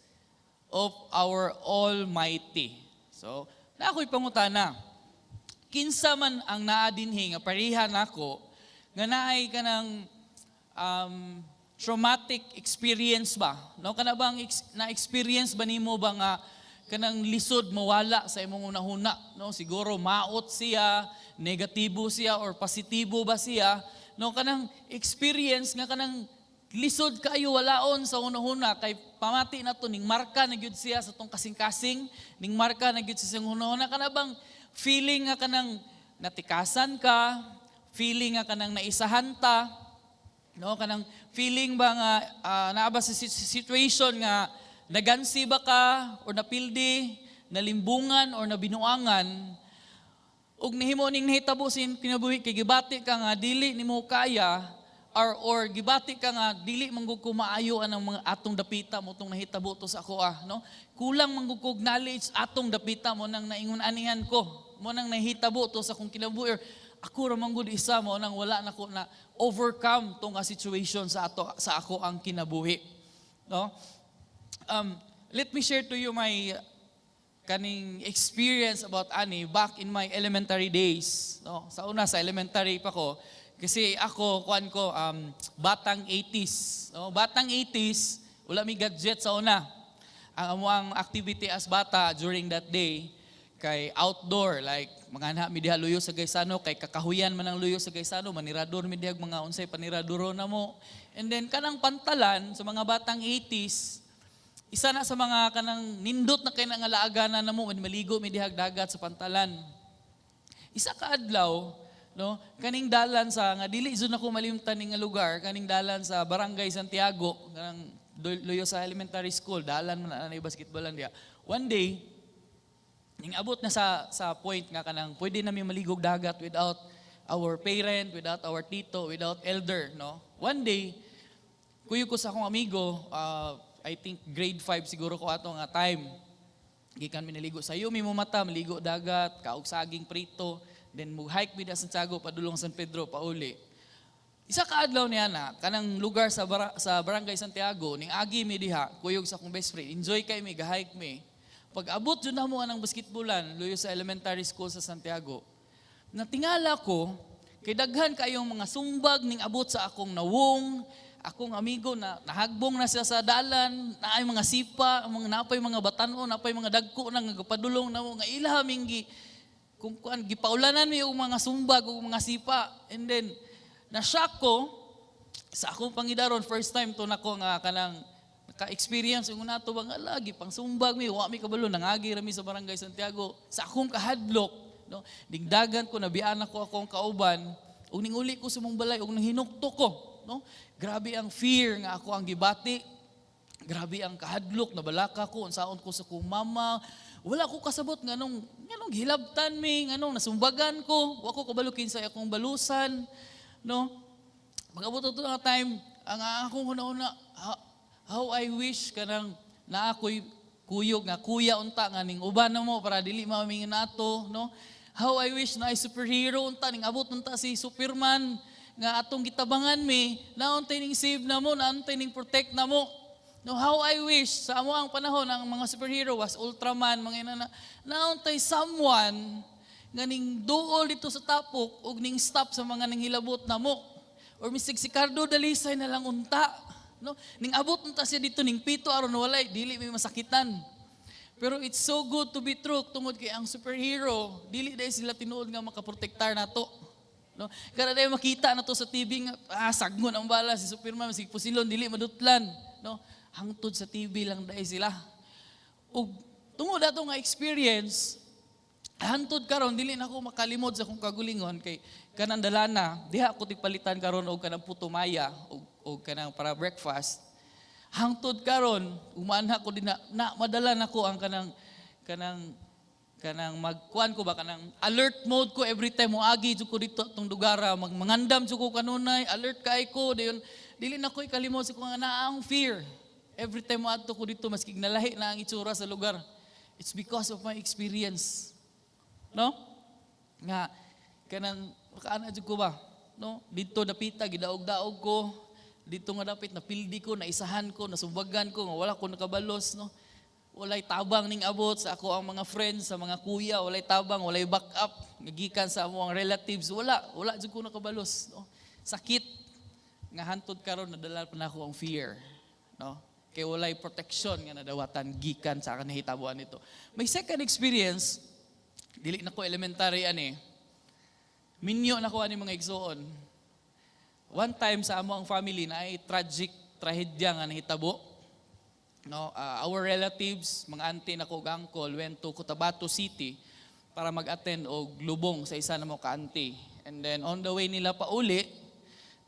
of our Almighty." So, na ako'y pangutana. Kinsa man ang naa dinhi nga pareha nako nga naay kanang traumatic experience ba? No, kana bang na-experience ba nimo ba nga kanang lisod mawala sa imong hunahuna, no? Siguro maot siya, negatibo siya or positibo ba siya, no? Kanang experience nga kanang lisod kaayo walaon sa hunahuna kay pamati na to ning marka na gyud siya sa tong kasing-kasing, ning marka na gyud siya sa hunahuna. Kana bang feeling nga kanang natikasan ka, feeling nga kanang naisahan ta, no? Kanang feeling ba nga naa ba sa situation nga nagansi ba ka or napildi, nalimbungan or nabinuangan ug nihimo ning nahitabo sa imong kinabuhi kay gibati ka nga dili nimo kaya or gibati ka nga dili man gud ko maayo anang mga atong dapita mo tong nahitabo to sa ako ah, no? Kulang man gud kog knowledge atong dapita mo nang naingon anihan ko mo nang nahitabo to sa akong kinabuhi or ako ra man gud isa mo nang wala nako na overcome tong nga situation sa ato sa ako ang kinabuhi, no? Let me share to you my kaning experience about ani back in my elementary days, no? Sa una, sa elementary pa ko kasi ako, kuan ko, batang 80s, no? Batang 80s, wala mi gadget sa una. Ang amo ang activity as bata during that day kay outdoor, like mga anak mi diha luyo sa Gaisano kay kakahuyan man ang luyo sa Gaisano, manirador mi diha mga unsay paniradoro na mo. And then kanang pantalan sa mga batang 80s, isa na sa mga kanang nindot na kay nga laaganan namo, maligo mi dihag dagat sa pantalan. Isa ka adlaw, no, kaning dalan sa nga dili jud nako malimtan ning nga lugar, kaning dalan sa Barangay Santiago, kanang luyo sa elementary school, dalan man na na basketballan diha. One day, ning abot na sa point nga kanang pwede na mi maligog dagat without our parent, without our tito, without elder, no? One day, kuyog ko sa akong amigo, I think grade 5 siguro ko ato nga time. Gikan mi naligo sa mi mo mata, maligo dagat, kaog saging prito, then mo hike mi da Santiago padulong San Pedro pauli. Isa ka adlaw niya na kanang lugar sa Barangay Santiago, ning agi mi diha, kuyog sa akong best friend, enjoy kay mi, ga-hike mi. Pag abot jud namo anang basketballan, luyo sa elementary school sa Santiago. Natingala ko kay daghan kayong mga sumbag ning abot sa akong nawong, Akong amigo na nahagbong na siya sa dalan, naay mga sipa, mga napay mga batan-on, napay mga dagko na nga gapadulong na mo nga ilaha minggi kung kuan gipaulanan mi og mga sumbag ug mga sipa. And then na-shock ko sa akong pangidaron. First time to nako nga kanang naka-experience yung nato bang ala, gipang sumbag mi, wa mi kabalo, nangagi ra mi sa Barangay Santiago. Sa akong kahadlok, no, dingdagan ko, nabiyaan ako akong kauban ug ninguli ko sa mong balay ug nanghinukto ko, no. Grabe ang fear nga ako ang gibati. Grabe ang kahadlok, nabalaka ko, unsaon ko sa kong mama. Wala ko kasabot nganong gihilabtan mi, nganong nasumbagan ko. Wa ko kabalo kinsay akong balusan, no. Pag-abot ato nga time, ang akong huna-huna, how I wish kanang naa ko'y kuyog nga kuya unta nga ning uban na mo para dili mamingin nato, no. How I wish na ay superhero unta, ning abot unta si Superman nga atong gitabangan mi, nauntay ning save na mo, nauntay ning protect na mo. No, how I wish sa amo ang panahon ang mga superhero was Ultraman, mga inana, nauntay someone nga ning duol dito sa tapok ug ning stop sa mga nanghilabot na mo. Or misig si Cardo Dalisay na lang unta. No? Ning abot unta siya dito ning pito aron walay dili may masakitan. Pero it's so good to be true tungod kay ang superhero dili dahil sila tinuod nga makaprotektar nato. No? Kada dahil makita na to sa TV nga sagmon ang bala si Superman, si pusilon dili madutlan, no? Hangtod sa TV lang dahil sila. Ug tungod ato nga experience, hantod karon dili na ako makalimod sa akong kagulingon kay kanang dalana diha ako tigpalitan karon og kanang puto maya og kanang para breakfast. Hangtod karon umanha ko din na madala nako ang kanang magkuan ko ba, kanang alert mode ko every time mo agi jud ko dito atong dugara, mangandam jud ko kanunay, alert kay ko. Dayon dili na ko ikalimot sa kung naa ang fear every time mo adto ko dito, maski nalahi na ang itsura sa lugar. It's because of my experience, no, nga kanang makaana jud ko ba, no. Dito dapita gidaog-daog ko dito nga dapit, napildi ko, naisahan ko, nasumbagan ko nga wala ko nakabalos, no. Walay tabang ning abot sa ako ang mga friends, sa mga kuya, walay tabang, walay backup gikan sa amo ang relatives, wala wala jud ko nakabalos, no. Sakit nga hantod karon nadala pa nako ang fear, no, kay walay protection nga nadawatan gikan sa kanahitabuan nito. May second experience, dili na ko elementary ani. Minyo na ko ani, mga igsuon. One time sa amo ang family na ay tragic trahedya nga nahitabo. No, our relatives, mga auntie nako ug uncle went to Cotabato City para mag-attend og lubong sa isa namo ka auntie. And then on the way nila pauli,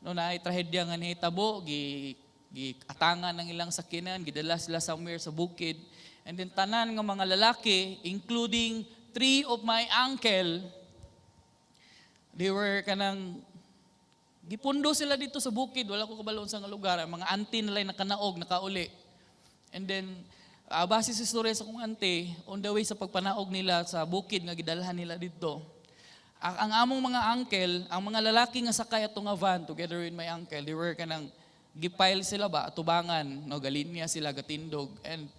no, na ay trahedya nga nahitabo, gi gi atangan ng ilang sakyanan, gidala sila somewhere sa bukid. And then tanan nga mga lalaki, including three of my uncle, they were kanang gipundo sila dito sa bukid, wala ko kabalo sa nga lugar. Ang mga auntie nila nakanaog, nakauli. And then, base sa istorya sa kong auntie, on the way sa pagpanaog nila sa bukid nga gidalhan nila dito, ang among mga uncle, ang mga lalaki nga sakay ato nga van together with my uncle, they were kanang gipile sila ba, atubangan, no, galinya sila, gatindog, and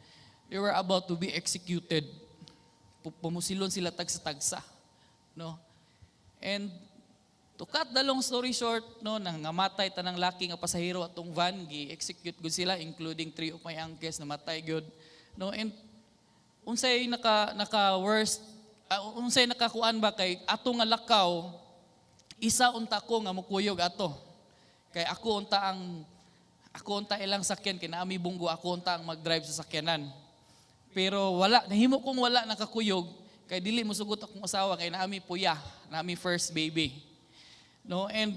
they were about to be executed. Pumusilon sila tagsa-tagsa, no? And to cut the long story short, no, nang namatay tanang laki nga pasahero atong van, gi-execute gud sila, including three of my uncles, namatay gyud. No, and unsay naka naka worst, unsay nakakuan ba kay ato nga lakaw, isa unta ko nga mukuyog ato. Kay ako unta ilang sakyan kay naami bunggo, ako unta ang mag-drive sa sakyanan. Pero wala, nahimo kong wala nakakuyog kay dili mo sugot akong asawa kay naami puya, naami first baby. No, and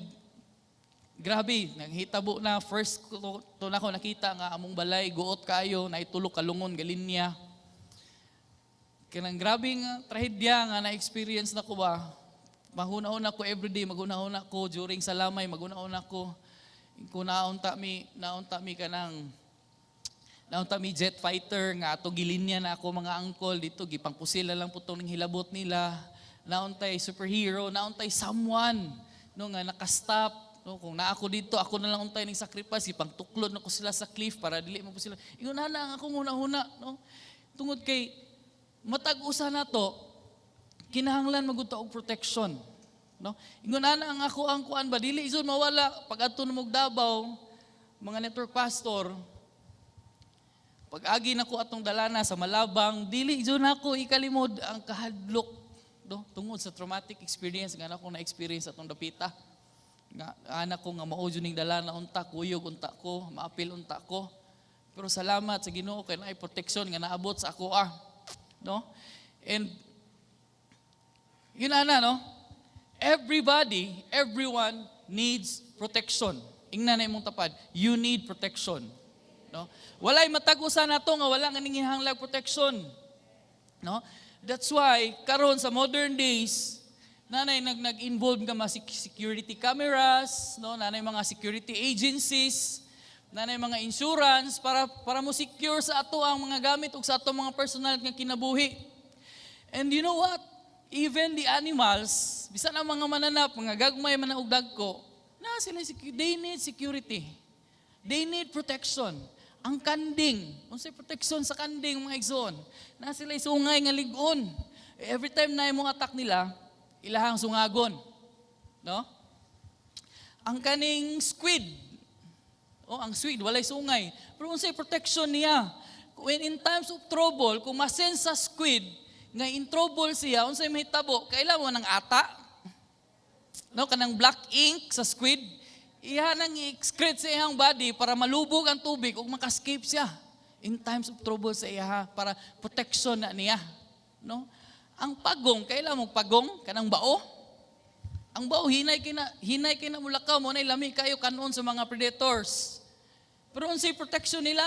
grabe, naghitabo na first ko to na ako nakita nga among balay guot kayo, naitulok kalungon galinya. Kanang grabe nga trahedya nga na-experience na ko ba. Maghuna-huna ko everyday, maghuna-huna ko during sa lamay, maghuna-huna ko. Kung naunta mi kanang naunta mi jet fighter nga ato gilinya na ako mga uncle dito, gipangpusila lang putong ning hilabot nila. Nauntay superhero, nauntay someone, no, nga nakastop, no. Kung naa ako dito, ako na lang untay ning sacrifice, ipangtuklod na ko sila sa cliff para dili mo po sila. Ingon na ang akong huna-huna, no, tungod kay matag usa nato kinahanglan magud ta og protection, no. Ingon ana ang ako ang kuan ba, dili isod mawala pag adto na mog Davao. mga network pastor, pag agi nako atong dalana sa Malabang, dili jud nako ikalimod ang kahadlok, no, tungod sa traumatic experience nga nako na experience atong dapita. Nga anak ko nga mao jud ning dalana unta, kuyog unta ko, maapil unta ko. Pero salamat sa Ginoo kay naay protection nga naabot sa ako ah. No? And yun ana, no? Everybody, everyone needs protection. Ingna na imong tapad, you need protection. No? Walay matag usa nato nga wala nga nangihanglag protection. No? That's why karon sa modern days, nanay nag-involve nga mga security cameras, no, nanay mga security agencies, nanay mga insurance para mo secure sa ato ang mga gamit ug sa ato mga personal nga kinabuhi. And you know what? Even the animals, bisan ang mga mananap, mga gagmay man og dagko, na sila they need security. They need protection. Ang kanding, unsay protection sa kanding, mga igsoon? Na sila sungay nga lig-on. Every time na imong attack nila, ilahang sungagon. No? Ang kaning squid, oh, ang squid walay sungay. Pero unsay protection niya? When in times of trouble, kung ma-sense sa squid nga in trouble siya, unsay mahitabo? Kaila mo ng ata? No, kanang black ink sa squid, iya nang i-excrete sa iyang body para malubog ang tubig ug maka-escape siya in times of trouble sa iya para protection na niya. No? Ang pagong, kaila mo pagong kanang bao? Ang bao hinay kay na mulakaw mo na lami kayo kanon sa mga predators. Pero unsay protection nila?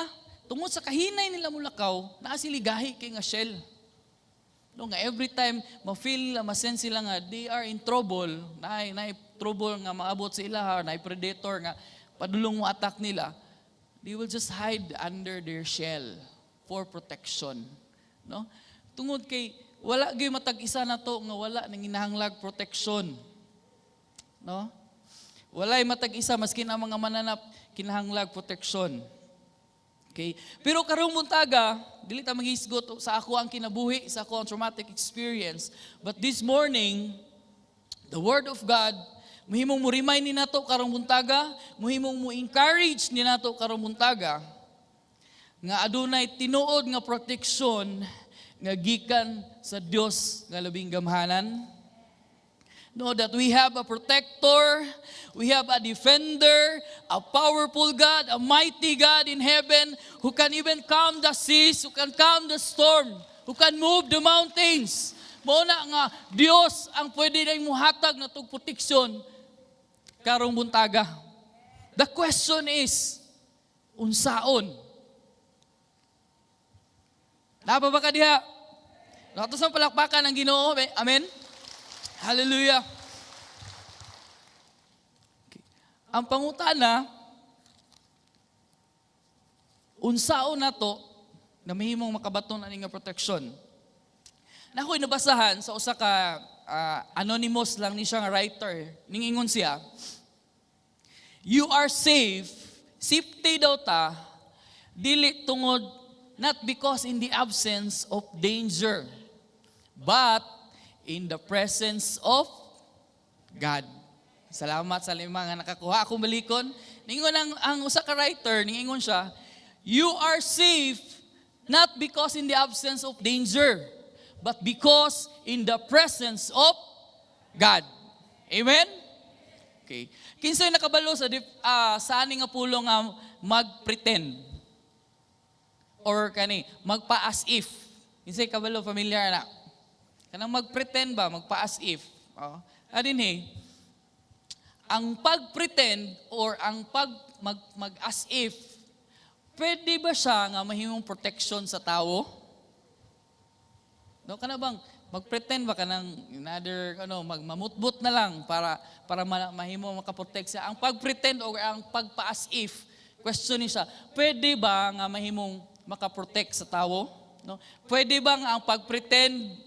Tungod sa kahinay nila mulakaw, naa sila gahi kay nga shell. No, nga every time ma-feel, ma-sense sila nga they are in trouble, naay trouble nga maabot sa ilaha, naay predator nga padulong mo attack nila, they will just hide under their shell for protection. No? Tungod kay wala gyud matag isa na to nga wala nanginahanglag protection. No? Walay matag isa maskin ang mga mananap kinahanglag protection. Okay? Pero karong buntaga, dili ta manghisgot sa ako ang kinabuhi, sa ako ang traumatic experience. But this morning, the Word of God, muhimong mo remind ni nato karong buntaga, muhimong mo encourage ni nato karong buntaga, nga adunay tinuod nga protection nga gikan sa Dios nga labing gamhanan. Know that we have a protector, we have a defender, a powerful God, a mighty God in heaven who can even calm the seas, who can calm the storm, who can move the mountains. Mao na nga Dios ang pwede na muhatag na tug proteksyon karong buntaga. The question is, unsaon? Napa ba ka diha? Nato sa palakpakan ng Ginoo. Amen. Hallelujah. Okay. Ang pangutana, unsaon na to na mahimong makabaton ani nga protection? Na ako'y nabasahan sa usa ka anonymous lang ni siya nga writer. Ningingon siya, "You are safe, safety daw ta, dili tungod, not because in the absence of danger, but in the presence of God." Salamat sa lima nga nakakuha akong balikon. Ningon ang usa ka writer, ningingon siya, "You are safe not because in the absence of danger, but because in the presence of God." Amen? Okay. Kinsay nakabalo sa ani nga pulong nga mag-pretend or kani magpa-as if? Kinsay kabalo, familiar na? Kanang mag-pretend ba, magpa-as if. Oh. Adin he, ang pag-pretend or ang pag mag, mag as if, pwede ba siya nga mahimong protection sa tao? No, kana bang mag-pretend ba ka ng another ano, magmamutbot na lang para mahimo makaprotect siya? Ang pag-pretend or ang pagpa-as if, question ni siya, pwede ba nga mahimong makaprotect sa tao? No? Pwede ba nga ang pag-pretend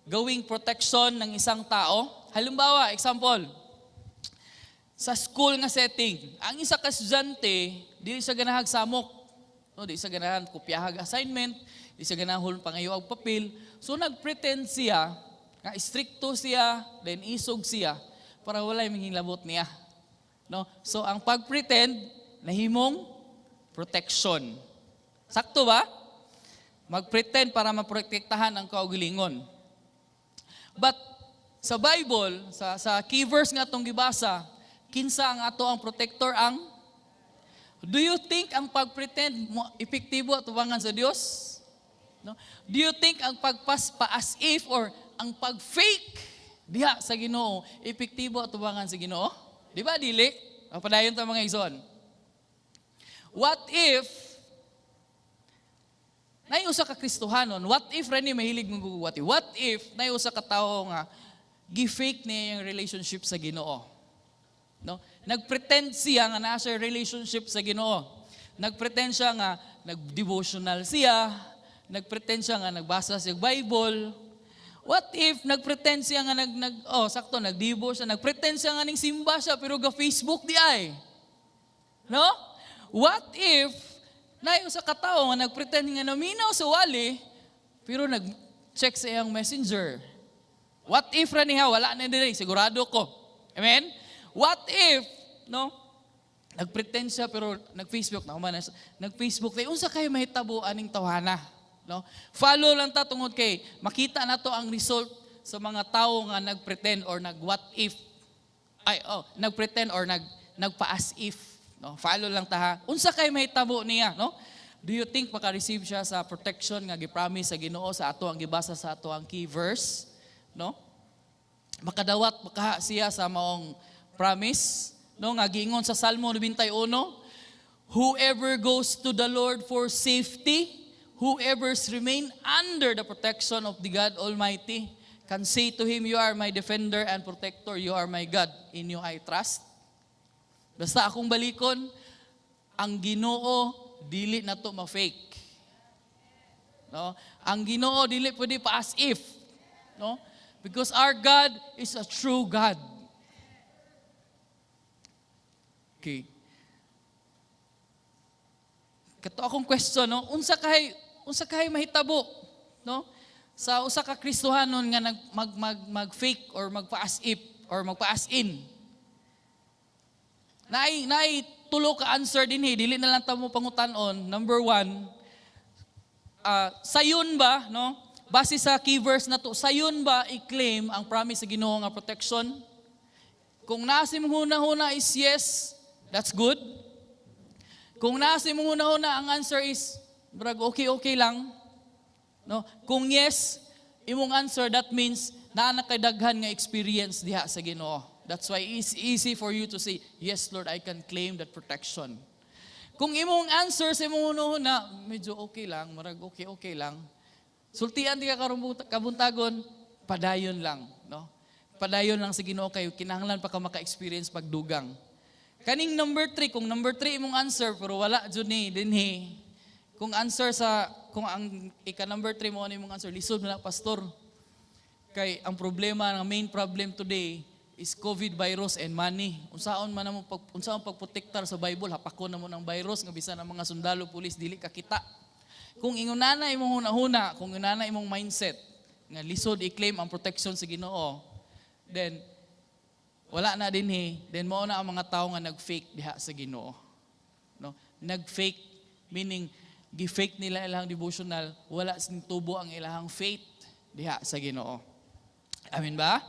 gawing protection ng isang tao? Halimbawa, example, sa school nga setting, ang isa ka estudyante, dili siya ganahag samok. No, di siya ganahan kopyahag assignment, di siya ganahan pangayo og papel. So nagpretend siya nga istrikto siya, then isog siya para walay manghilabot niya. No? So ang pagpretend nahimong Protection. Sakto ba? Magpretend para maprotektahan ang kaugalingon. But sa Bible, sa key verse nga atong gibasa, kinsa ang ato ang protector? Ang Do you think ang pagpretend mo epektibo atubangan sa Dios? No? Do you think ang pagpas pa as if or ang pag-fake diha sa Ginoo epektibo atubangan sa Ginoo? Di ba dili? Padayon ta, mga igsoon. What if naay usa ka Kristohanon, what if rani mahilig mong gugwati? What if naay usa ka tawo nga gi-fake niya yung relationship sa Ginoo? No? Nagpretend siya nga naa siya relationship sa Ginoo. Nagpretend siya nga nag-devotional siya, nagpretend siya nga nagbasa siya Bible. What if nagpretend siya nga nag, nag oh, sakto, nagdevo siya, nagpretend siya nga ning simba siya pero ga Facebook di ay? No? What if naay usa ka tawo nga nagpretend nga naminaw sa wali pero nag-check sa iyang Messenger? What if ra niya, wala na diri, sigurado ko. Amen? What if, no? Nagpretend siya pero nag-Facebook na human na siya. Nag-Facebook day, unsa kay mahitabo aning tawhana? No? Follow lang ta tungod kay makita nato ang result sa mga tao nga nagpretend or nag what if, ay, oh, nagpretend or nagpa-as if, no? Follow lang ta ha. Unsa kay mahitabo niya, no? Do you think maka-receive siya sa protection nga gi-promise sa Ginoo sa ato ang gibasa sa ato ang key verse, no? Makadawat makaha siya sa maong promise, no, nga giingon sa Salmo 91, "Whoever goes to the Lord for safety, whoever remain under the protection of the God Almighty, can say to Him, 'You are my defender and protector, you are my God, in you I trust.'" Basta akong balikon, ang Ginoo dili na to ma-fake. No? Ang Ginoo dili pwede pa as if. No? Because our God is a true God. Okay. Kato akong question, no? Unsa kay mahitabo, no? Sa usa ka Kristohanon nga nag mag mag mag fake or magpa-as if or magpa-as in. Naay tulo ka answer dinhi, dili na lang ta mo pangutan-on. Number one, sayon ba, no? Base sa key verse na to, sayon ba i-claim ang promise sa Ginoo nga protection? Kung nasa imong huna-huna is yes, that's good. Kung nasa imong huna-huna ang answer is brag okay okay lang. No? Kung yes, imong answer, that means naa na kay daghan nga experience diha sa Ginoo. That's why it's easy for you to say, "Yes, Lord, I can claim that protection." Kung imong answer sa imong huna-huna, medyo okay lang, marag okay okay lang. Sultian di ka karong kabuntagon, padayon lang, no? Padayon lang sa Ginoo kayo, kinahanglan pa ka maka-experience pagdugang. Kaning number 3, kung number 3 imong answer pero wala jud ni dinhi. Kung answer sa kung ang ika number 3 mo ano imong answer, lisod na, pastor. Kay ang problema, ang main problem today is COVID virus and money. Unsaon man namo pag unsaon pagprotektar sa Bible, hapakon na mo ng virus nga bisan ang mga sundalo, pulis dili ka kita. Kung ingunana imong hunahuna, kung ingunana imong mindset nga lisod i-claim ang protection sa Ginoo, then wala na dinhi, then mao na ang mga tao nga nag-fake diha sa Ginoo. No? Nag-fake meaning gi-fake nila ilang devotional, wala sing tubo ang ilahang faith diha sa Ginoo. Amen ba?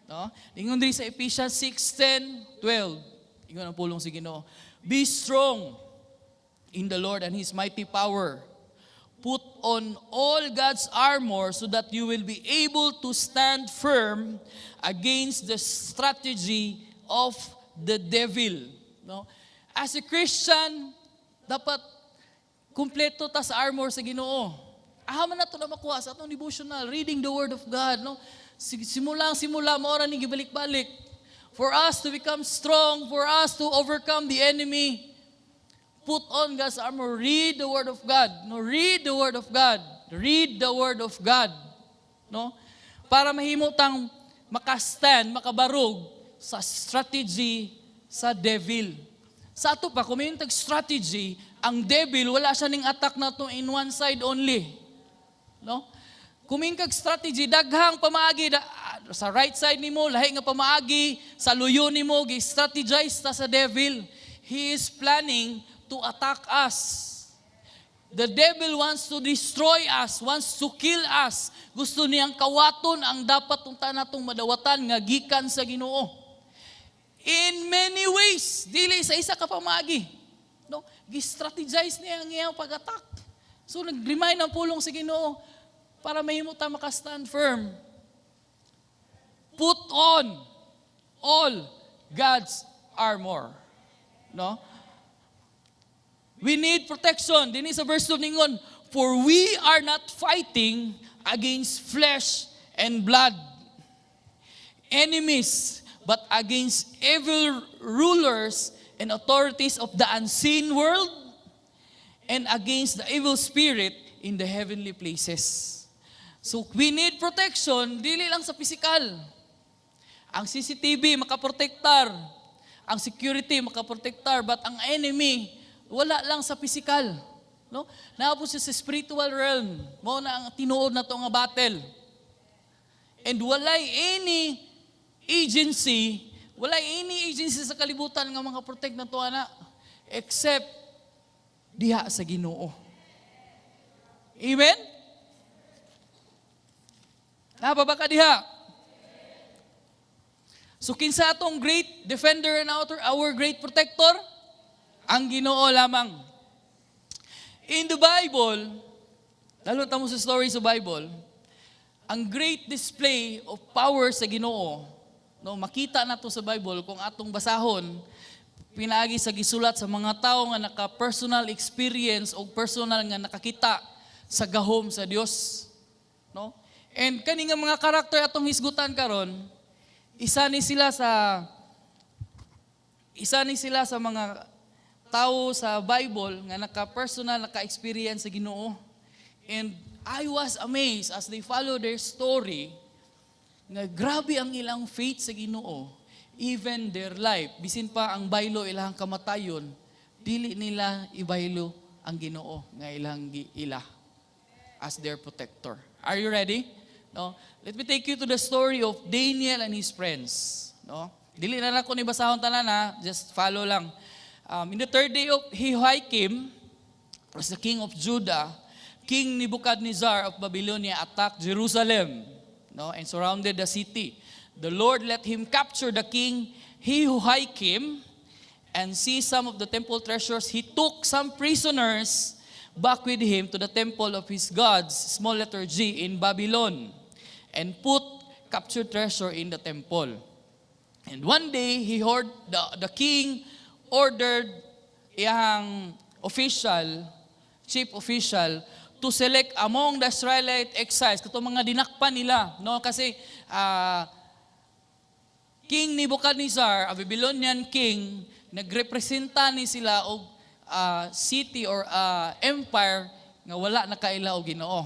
No? Ingon diri sa Ephesians 6:10, 12. Ingon ang pulong sa Ginoo. "Be strong in the Lord and His mighty power. Put on all God's armor so that you will be able to stand firm against the strategy of the devil." No? As a Christian, dapat kumpleto ta sa armor sa Ginoo. Aha man nato na makuha sa atong devotional, reading the Word of God, no? Simula simula mao ra ni gibalik-balik. For us to become strong, for us to overcome the enemy, put on God's armor, read the Word of God. No, read the Word of God. Read the Word of God. No? Para mahimo tang makastand, makabarog sa strategy sa devil. Sa ato pa, kung may tag strategy, ang devil, wala siya ning attack na to in one side only. No? Kung may kag strategy, daghang pamaagi da, sa right side nimo, lahi nga pamaagi, sa luyo nimo, gi-strategize ta sa devil. He is planning to attack us. The devil wants to destroy us, wants to kill us. Gusto niyang kawaton ang dapat unta natong madawatan nga gikan sa Ginoo. In many ways, dili sa isa ka pamaagi. No? Gi-strategize niya ang iyang pag-attack. So nag-remind ang pulong sa Ginoo para mahimo ta maka-stand firm. Put on all God's armor. No? We need protection. Dini sa verse 2 ningon, "For we are not fighting against flesh and blood, enemies, but against evil rulers and authorities of the unseen world and against the evil spirit in the heavenly places." So we need protection, dili lang sa physical. Ang CCTV makaprotektar, ang security makaprotektar, but ang enemy, wala lang sa physical. No? Naa po siya sa spiritual realm. Mao na ang tinuod na to nga battle. And walay any agency sa kalibutan nga maka-protect na to ana except diha sa Ginoo. Amen? Naa pa ba ka diha? So kinsa atong great defender and our great protector? Ang Ginoo lamang. In the Bible, lalo ta mo sa story sa Bible, ang great display of power sa Ginoo, no, makita nato sa Bible kung atong basahon, pinaagi sa gisulat sa mga tao nga naka-personal experience o personal nga nakakita sa gahom sa Dios. No? And kani nga mga karakter atong hisgutan karon, isa ni sila sa mga tao sa Bible nga naka-personal naka-experience sa Ginoo. And I was amazed as they follow their story nga grabe ang ilang faith sa Ginoo, even their life, bisin pa ang baylo ilang kamatayon, dili nila ibaylo ang Ginoo nga ilang giila as their protector. Are you ready? No? Let me take you to the story of Daniel and his friends. No? Dili na lang ko ni basahon tanan ha, just follow lang. In the third day of Jehoiakim, was the king of Judah, King Nebuchadnezzar of Babylonia attacked Jerusalem, no, and surrounded the city. The Lord let him capture the king Jehoiakim and see some of the temple treasures. He took some prisoners back with him to the temple of his gods, small letter G, in Babylon, and put captured treasure in the temple. And one day, he heard the king ordered iyang official, chief official, to select among the Israelite exiles, katong mga dinakpan nila, no? Kasi King Nebuchadnezzar, a Babylonian king, nagrepresenta ni sila og city or empire nga wala nakaila og Ginoo.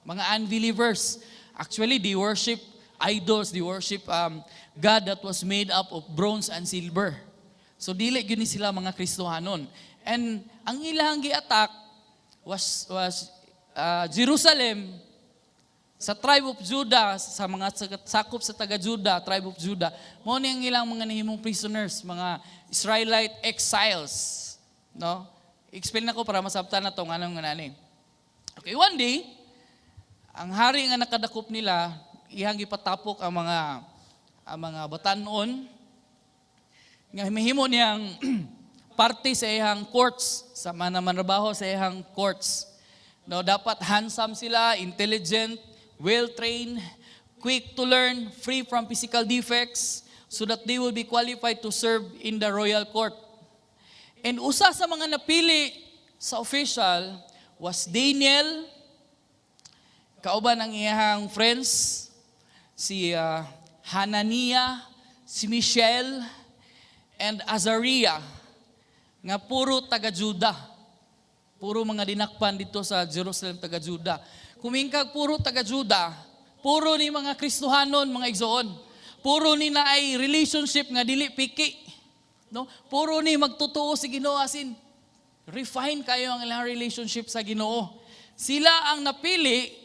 Mga unbelievers. Actually, they worship idols, they worship God that was made up of bronze and silver. So dili gyud ni sila mga Kristohanon. And ang ilang gi-attack was Jerusalem sa tribe of Judah, sa mga sakop sa taga Judah, tribe of Judah, mao ni ang ilang mga nahimong prisoners, mga Israelite exiles, no? Explain nako para masabtan na to nganong nganani. Okay, one day, ang hari nga nakadakop nila, iyang gipatapok ang mga batanon nga mahimo niyang parte sa iyang courts, sa mga manrabaho sa iyang courts. No, dapat handsome sila, intelligent, well-trained, quick to learn, free from physical defects, so that they will be qualified to serve in the royal court. And usa sa mga napili sa official was Daniel, kauban ang iyang friends, si Hanania, si Mishael, and Azariah, nga puro taga-Juda. Puro mga dinakpan dito sa Jerusalem, taga-Juda. Kumingkag puro taga-Juda, puro ni mga Kristohanon, mga igsoon. Puro ni naay relationship nga dili piki. No? Puro ni magtotoo sa Ginoo, as in refine kayo ang ilang relationship sa Ginoo. Sila ang napili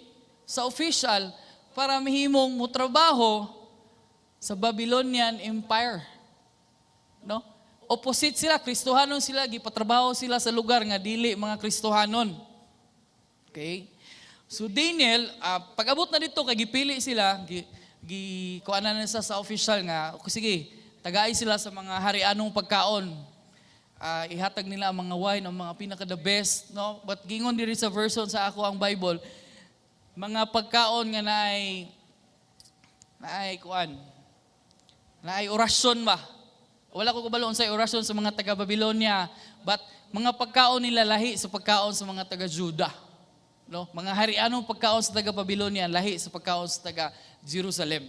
sa official para mahimong mutrabaho sa Babylonian Empire. No? opposite sila, Kristohanon sila, gipatrabaho sila sa lugar nga dili mga Kristohanon. Okay? So Daniel, pag-abot na dito kay gipili sila, gi kuanan na sa official nga, okay, sige, tagay sila sa mga harianong pagkaon. Ihatag nila ang mga wine, ang mga pinaka the best, no? But gingon diri sa version sa ako ang Bible, mga pagkaon nga naay kuan, naay orasyon ba? Wala ko kabalo sa orasyon sa mga taga Babylonia, but mga pagkaon nila lahi sa pagkaon sa mga taga Juda. No? Mga harianong pagkaon sa taga Babylonia lahi sa pagkaon sa taga Jerusalem.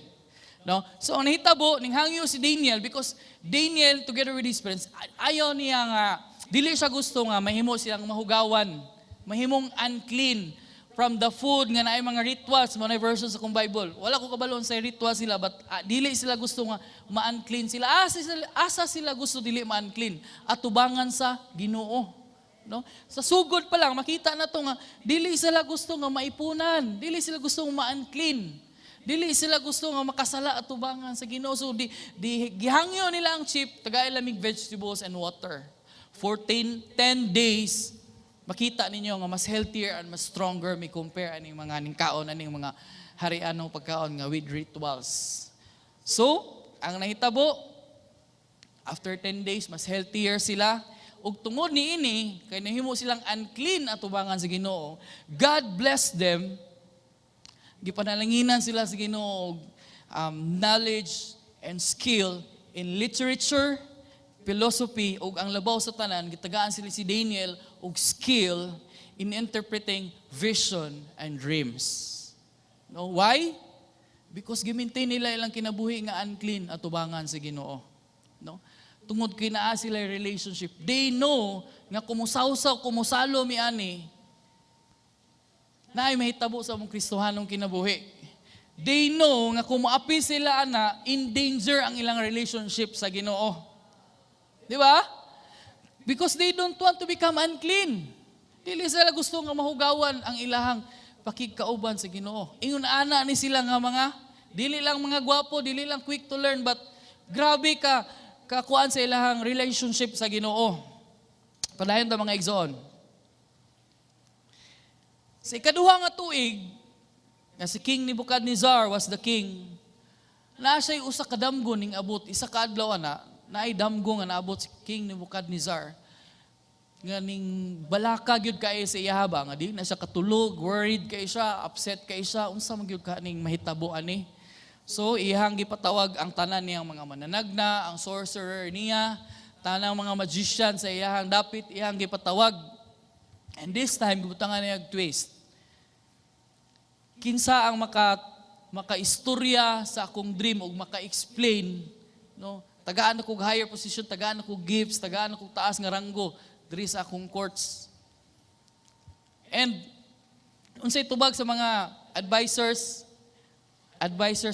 No? So ang nahitabo ning hangyo si Daniel because Daniel, together with his friends, ayaw niya nga dili siya gusto nga mahimo silang mahugawan, mahimong unclean from the food nga naay mga rituals. Mo na version sa akong Bible. Wala ko kabalo sa rituals sila, but dili sila gusto nga ma-unclean sila. Asa sila gusto dili ma-unclean? Atubangan sa Ginoo. No? Sa sugod pa lang makita na to nga dili sila gusto nga maipunan, dili sila gusto nga ma-unclean. Dili sila gusto nga makasala atubangan sa Ginoo. So di gihangyo nila ang chief, tagay lamig vegetables and water. For 10, 10 days, makita ninyo nga mas healthier and mas stronger mi compare aning mga ning kaon aning mga harianong pagkaon nga with rituals. So, ang nahitabo, after 10 days, mas healthier sila. Ug tungod niini, kay nahimo silang unclean atubangan sa Ginoo, God bless them. Gipanalanginan sila sa Ginoo og knowledge and skill in literature, philosophy, ug ang labaw sa tanan, gitagaan sila si Daniel og skill in interpreting vision and dreams. No, why? Because gimaintain nila ilang kinabuhi nga unclean atubangan sa Ginoo. No? Tungod kay naa sila relationship. They know nga kumusawsaw, kumusalo mi ani, naay mahitabo sa among Kristohanong kinabuhi. They know nga kung moapi sila ana, in danger ang ilang relationship sa Ginoo. Di ba? Because they don't want to become unclean. Dili sila gusto nga mahugawan ang ilahang pakigkauban sa Ginoo. Ingon ana ni sila nga mga dili lang mga gwapo, dili lang quick to learn, but grabe ka kakuan sa ilahang relationship sa Ginoo. Padayon ta, mga igsoon. Sa ikaduha nga tuig, nga si King Nebuchadnezzar was the king, naa siya'y usa ka damgo ning abot, isa ka adlaw ana, naay damgo nga naabot si King Nebuchadnezzar. Nga ning balaka gyud kaayo sa iyaha ba, nga di na siya katulog, worried kay siya, upset kay siya, unsa man gyud ka ning mahitabo ani. So iyang gipatawag ang tanan niyang mga mananagna, ang sorcerer niya, tanang mga magician sa iyahang dapit, iyang gipatawag. And this time, gibutangan niya og twist. Kinsa ang makaistorya sa akong dream ug maka-explain, no? Tagaan ako og higher position, tagaan ako gifts, tagaan ako taas nga ranggo diri sa akong courts. And unsay tubag sa mga advisors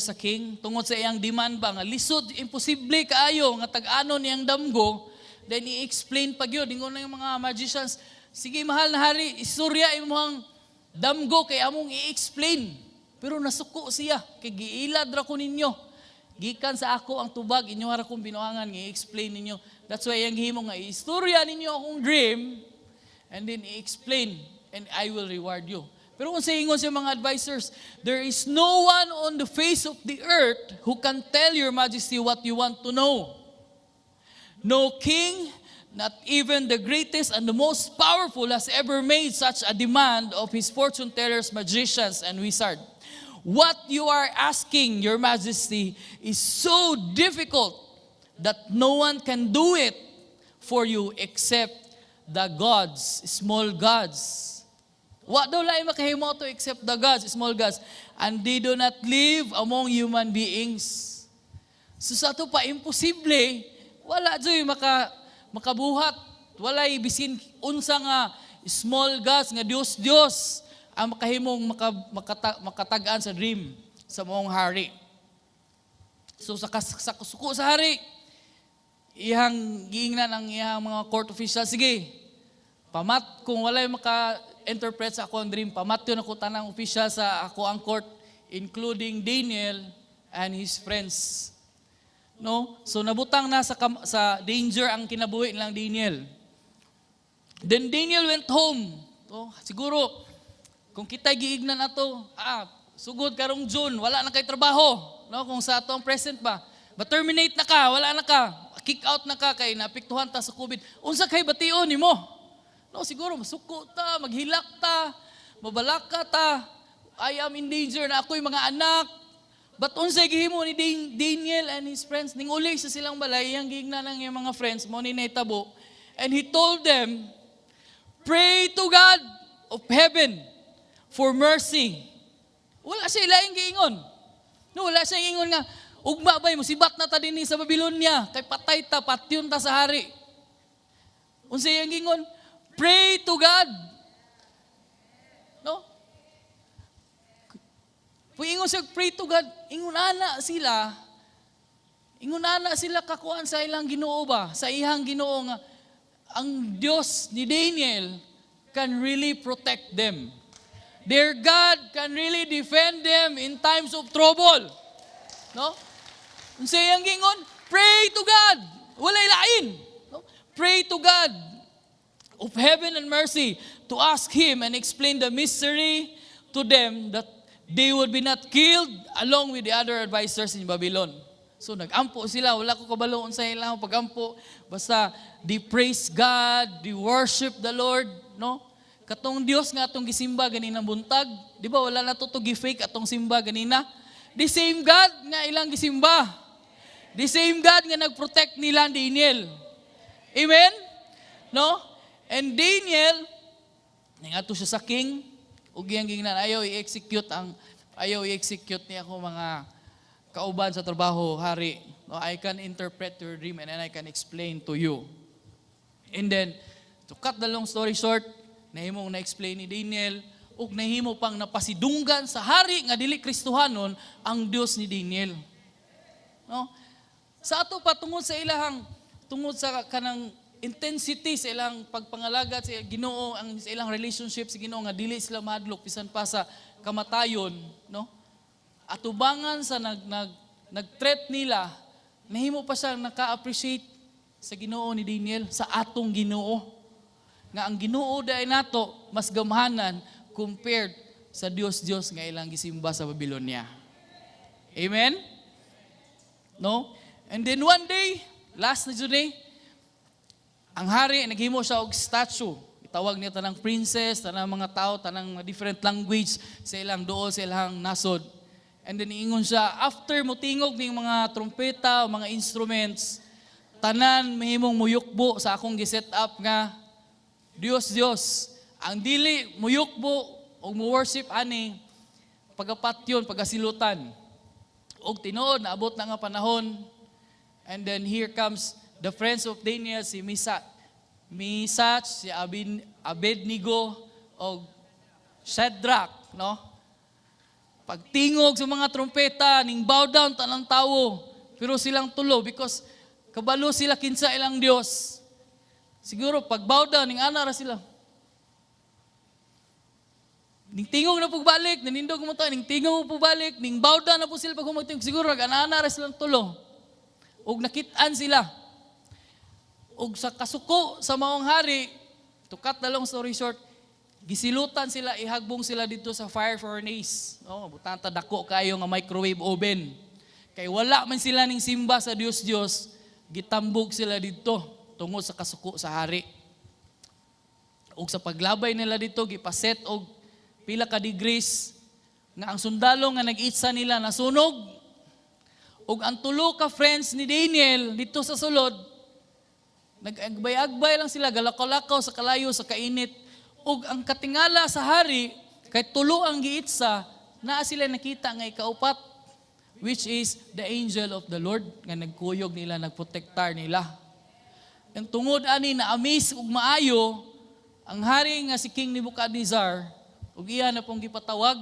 sa king tungod sa iyang demand ba nga lisod, imposible kaayo nga tag-anon niyang damgo, then i-explain pa gyud. Ingon na yung mga magicians, "Sige, mahal na hari, istorya imong damgo kay among i-explain." Pero nasuko siya kay giilad ra ko ninyo, gikan sa ako ang tubag, inyo ra kong binuangan nga i-explain ninyo. That's why iyang gihimo nga i-istorya ninyo akong dream and then i-explain and I will reward you. Pero kung sa ingon sa mga advisors, "There is no one on the face of the earth who can tell Your Majesty what you want to know. No king, not even the greatest and the most powerful, has ever made such a demand of his fortune tellers, magicians, and wizard. What you are asking, Your Majesty, is so difficult that no one can do it for you except the gods, small gods." Wa daw lain makahimo to except the gods, small gods. And they do not live among human beings. So sa ato pa, imposible, wala joy makabuhat. Walay bisin unsa nga small gods nga Dios Dios ang makahimong makatag-an sa dream sa maong hari. So sa suko sa hari, iyang giingnan ang iyang mga court official, "Sige, pamat kung walay maka-interpret sa ako ang dream, pamatyon ako tanang official sa ako ang court, including Daniel and his friends." No? So nabutang na sa danger ang kinabuhi nilang Daniel. Then Daniel went home. Oh, siguro kung kita giignan ato, sugod karong June, wala na kay trabaho, no? Kung sa ato ang present ba. But terminate na ka, wala na ka. Kick out na ka kay naapektuhan ta sa COVID. Unsa kay bation nimo? No, siguro masuko ta, maghilak ta, mabalaka ta. I am in danger na ako'y mga anak. But unsay gihimo ni Daniel and his friends, ning uli sa silang balay, iyang giingnan ang iyang mga friends, mo ni nahitabo. And he told them, "Pray to God of heaven for mercy." Wala siya ilaing giingon. No, wala siya giingon nga, "Ugma bay, musibat na ta dinhi sa Babylonia, kay patay ta, patyon ta sa hari." Unsa iyang giingon? "Pray to God." No? Kung ingon siya, "Pray to God," ingon ana sila kakuan sa ilang Ginoo ba? Sa ihang Ginoo nga, ang Diyos ni Daniel can really protect them. Their God can really defend them in times of trouble. No? Unsa iyang gingon? "Pray to God." Walay lain. No? "Pray to God of heaven and mercy to ask Him and explain the mystery to them that they would be not killed along with the other advisors in Babylon." So nagampo sila, wala ko kabalo sa ilang pagampo. Basta they praise God, they worship the Lord, no? Katong Dios nga atong gisimba ganinang buntag, di ba wala na to gi-fake atong simba ganina? The same God nga ilang gisimba. The same God nga nag-protect nila Daniel. Amen? No? And Daniel, ningadto siya sa king, ug iyang gingnan, ayaw i-execute niya ako mga kauban sa trabaho, hari. No, I can interpret your dream and then I can explain to you. And then, to cut the long story short, nahimong na-explain ni Daniel, ug nahimo pang napasidunggan sa hari nga dili Kristohanon ang Dios ni Daniel. No? Sa ato pa, tungod sa kanang intensity sa ilang pagpangalagad sa Ginoo, ang sa ilang relationship sa Ginoo nga dili sila mahadlok bisan pa sa kamatayon, no? Atubangan sa nag nag nag-threat nila, nahimo pa siya naka-appreciate sa Ginoo ni Daniel, sa atong Ginoo. Nga ang Ginoo dahil nato mas gamhanan compared sa Dios-Dios nga ilang gisimba sa Babylonia. Amen? No? And then one day, last na jud eh, ang hari naghimo siya og statue. Itawag niya tanang princess, tanang mga tao, tanang mga different language sa ilang duol, sa ilang nasod. And then ingon siya, after mutingog ning mga trompeta, mga instruments, tanan mahimong muyukbo sa akong gi-set up nga Dios Dios. Ang dili muyukbo og mo worship ani, pagapatyon, pagasilutan. Og tinuod, naabot na nga panahon. And then here comes the friends of Daniel, si Misach, si Abednego, og Shadrach, no? Pagtingog sa mga trompeta, ning bow down tanang tawo. Pero silang tulo because kabalo sila kinsa ilang Dios. Siguro pag bow down ning ana ra sila. Ning tingog na pagbalik, nanindog mo to, ning tingog mo pagbalik, ning bow down na po sila pag humagtingog. Siguro nag-ana ra silang tulo. Ug nakit-an sila. Ug sa kasuko sa maong hari, to cut the long story short, gisilutan sila, ihagbong sila dito sa fire furnace. No, butang ta dako kayo nga microwave oven. Kay wala man sila ning simba sa Dios Dios, gitambog sila dito tungod sa kasuko sa hari. Ug sa paglabay nila dito, gipaset og pila ka degrees nga ang sundalo nga nag-itsa nila nasunog. Ug ang tulo ka friends ni Daniel dito sa sulod, nag-agbay-agbay lang sila, galakaw-lakaw sa kalayo, sa kainit. Ug ang katingala sa hari, kay tulo ang giitsa, naa sila nakita nga ikaupat, which is the angel of the Lord, nga nagkuyog nila, nagprotektar nila. Ang tungod ani na amaze ug maayo, ang hari nga si King Nebuchadnezzar, ug iya na pong gipatawag,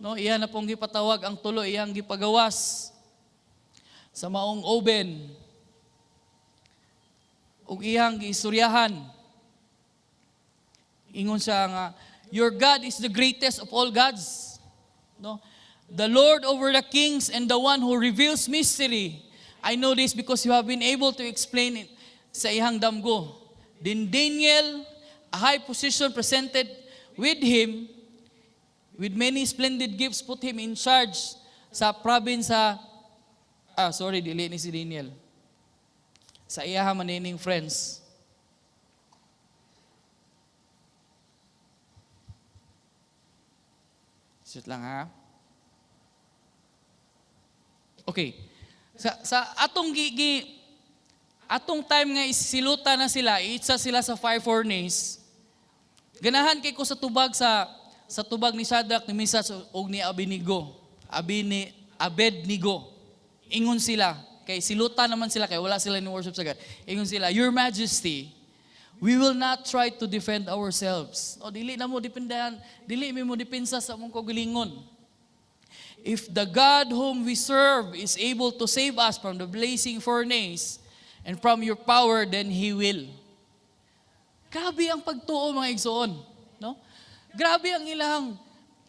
no, iya na pong gipatawag ang tulo, iyang gipagawas sa maong oven ug iyang giistoryahan. Ingon siya nga, "Your God is the greatest of all gods." No? "The Lord over the kings and the one who reveals mystery. I know this because you have been able to explain it sa ihang damgo. Then Daniel, a high position presented with him, with many splendid gifts, put him in charge sa province sa, ah, sorry, dili ni si Daniel. Sa iyaha man ining friends. Shoot lang ha. Okay. Sa atong gi, gi atong time nga isiluta na sila, iitsa sila sa fire furnace. Ganahan kay ko sa tubag ni Shadrach, ni Meshach ug ni Abednego. Abednego. Ingon sila, kay siluta naman sila kay wala sila ni worship sa God. Ingon sila, "Your Majesty, we will not try to defend ourselves." O dili na mo dependahan, dili mi mo depensa sa among kaugalingon. "If the God whom we serve is able to save us from the blazing furnace and from your power, then He will." Grabe ang pagtuo, mga igsoon, no? Grabe ang ilang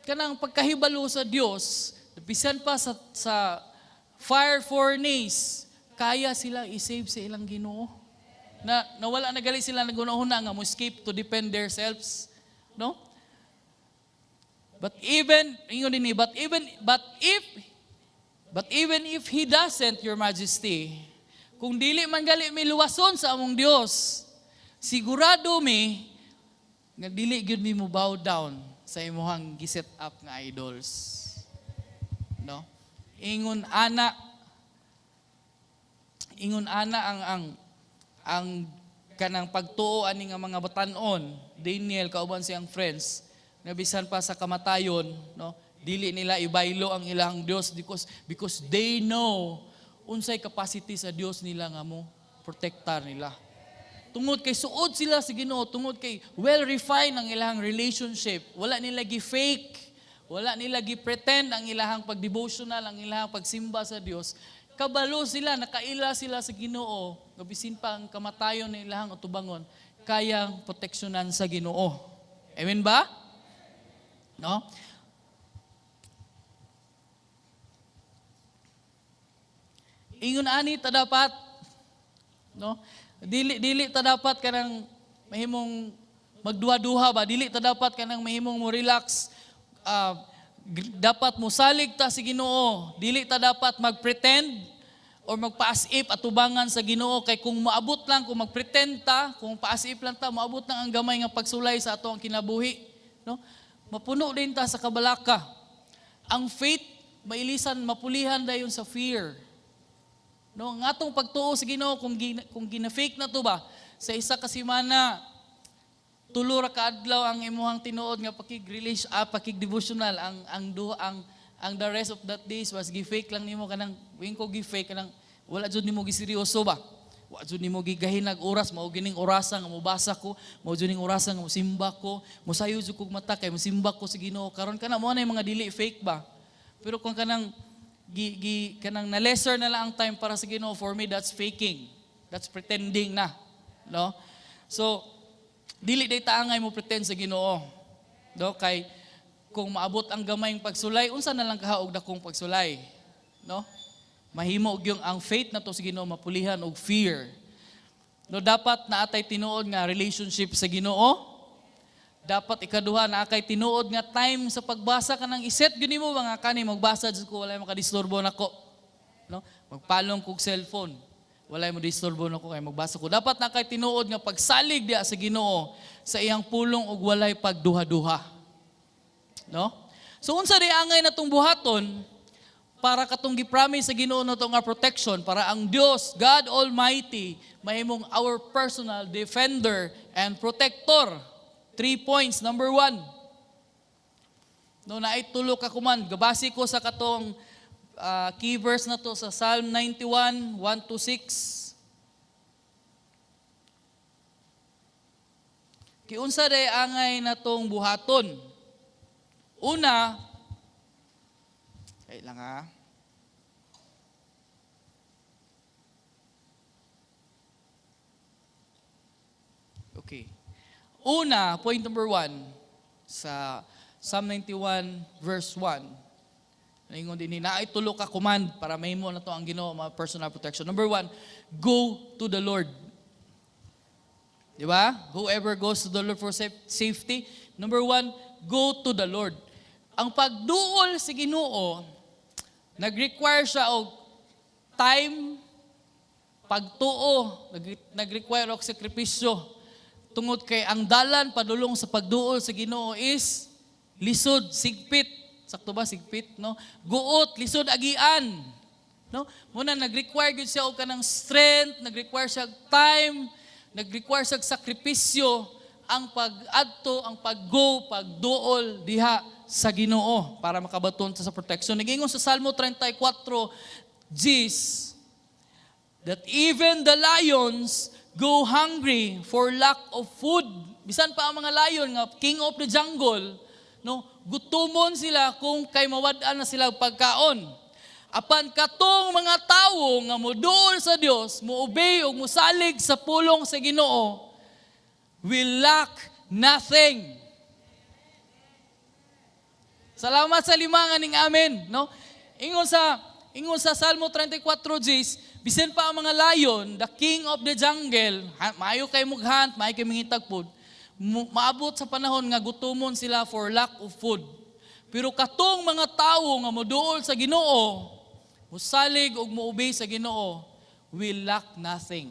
kanang pagkahibalo sa Dios, bisan pa sa fire furnace, kaya sila i-save sa ilang Ginoo. Na nawala na gali sila nagunahuna nga mo escape to defend themselves, no? But even, ingon din ni, but even if He doesn't, Your Majesty, kung dili man gali mi luwason sa among Dios, sigurado mi nga dili gyud mi mo bow down sa imuhang gi-set up nga idols. No? Ingon ana ang kanang pagtuo ani nga mga batan-on, Daniel kauban siyang friends, na bisan pa sa kamatayon, no, dili nila ibaylo ang ilang Dios because they know unsay capacity sa Dios nila nga mo protektar nila. Tungod kay suod sila sa Ginoo, tungod kay well refined ang ilang relationship, wala nila gi-fake, wala nila gi-pretend ang ilahang pag-devotional, ang ilahang pagsimba sa Dios. Kabalo sila, nakaila sila sa Ginoo, nga bisin pa ang kamatayon na ilahang utubangon, kayang proteksyonan sa Ginoo. Amen ba? No? Ingon ani ta dapat, no? Dili ta dapat kanang mahimong magduha-duha ba, dili ta dapat kanang mahimong mo relax. Dapat mosalig ta sa Ginoo. Dili ta dapat magpretend or magpa-as if atubangan sa Ginoo, kay kung maabot lang, kung magpretend ta, kung pa-as if lang ta, maabot lang ang gamay nga pagsulay sa ato ang kinabuhi, no? Mapuno din ta sa kabalaka. Ang faith mailisan, mapulihan dayon sa fear. No, ang atong pagtuo sa Ginoo, kung gina-fake na to ba, sa isa ka semana 3 ra ka adlaw ang imuhang tinuod nga pakig-release, pakig-devotional, ang duha, ang the rest of that days was gi-fake lang nimo, kanang wing ko gi-fake, kanang wala jud nimo giseryoso ba. Wa jud nimo gigahinag oras, mao gining orasa nga mobasa ko, mao jud ning orasa nga mosimba ko, mosayo jud kog mata kay mosimba ko sa Ginoo. Karon kana mo na yung mga dili fake ba. Pero kung kanang gi, gi, kanang na lesser na lang ang time para sa Ginoo, for me that's faking. That's pretending na, no? So dili day taangay mo pretend sa Ginoo. No, kay kung maabot ang gamayng pagsulay, unsa na lang kahaog dakong pagsulay, no? Mahimo og yung ang faith na to sa Ginoo mapulihan og fear. No, dapat naatay tinuod nga relationship sa Ginoo. Dapat ikaduha, naa kay tinuod nga time sa pagbasa, kanang iset gyud nimo mga kani magbasa jud ko, walay makadisturbo nako. No? Magpalong kog cellphone. Walay mo disturbo nako kay magbasa ko. Dapat naa kay tinuod nga pagsalig diha sa Ginoo sa iyang pulong ug walay pagduha-duha. No? So unsa di angay natong buhaton para katong gi-promise sa Ginoo nato nga protection, para ang Dios, God Almighty, mahimong our personal defender and protector? 3 points. Number 1. No, naay tulo ka kuman. Gabasi ko sa katong key verse na to sa Psalm 91, 1 to 6. Kiunsa day angay natong buhaton? Una, kay lang ha. Okay. Una, point number 1 sa Psalm 91 verse 1. Ingon din naay tulo ka command para mahimo nato ang Ginoo mga personal protection. Number one, go to the Lord. Di ba? Whoever goes to the Lord for safety. Number one, go to the Lord. Ang pagduol sa Ginoo, nag-require siya og time, pagtuo, nag-require og sakripisyo. Tungod kay ang dalan padulong sa pagduol sa Ginoo is lisod, sigpit. Sakto ba sigpit, no? Guot, lisod agian. No? Muna nag-require gyud siya og kanang strength, nag-require siya og time, nag-require siya og sakripisyo ang pag-adto, ang pag-go, pagduol diha sa Ginoo para makabaton sa protection. Nagingon sa Salmo 34, 10, that even the lions go hungry for lack of food. Bisan pa ang mga lion nga king of the jungle, no, gutumon sila kung kay mawad-an na sila og pagkaon. Apan katong mga tawo nga moduol sa Dios, mo-obey ug mosalig sa pulong sa Ginoo, will lack nothing. Salamat sa lima nga ning amen, no? Ingon sa Salmo 34 10, bisan pa ang mga lion, the king of the jungle, maayo kay mughunt, maayo kay mangitag food, maabot sa panahon nga gutumon sila for lack of food. Pero katong mga tawo nga moduol sa Ginoo, mosalig ug moobey sa Ginoo, will lack nothing.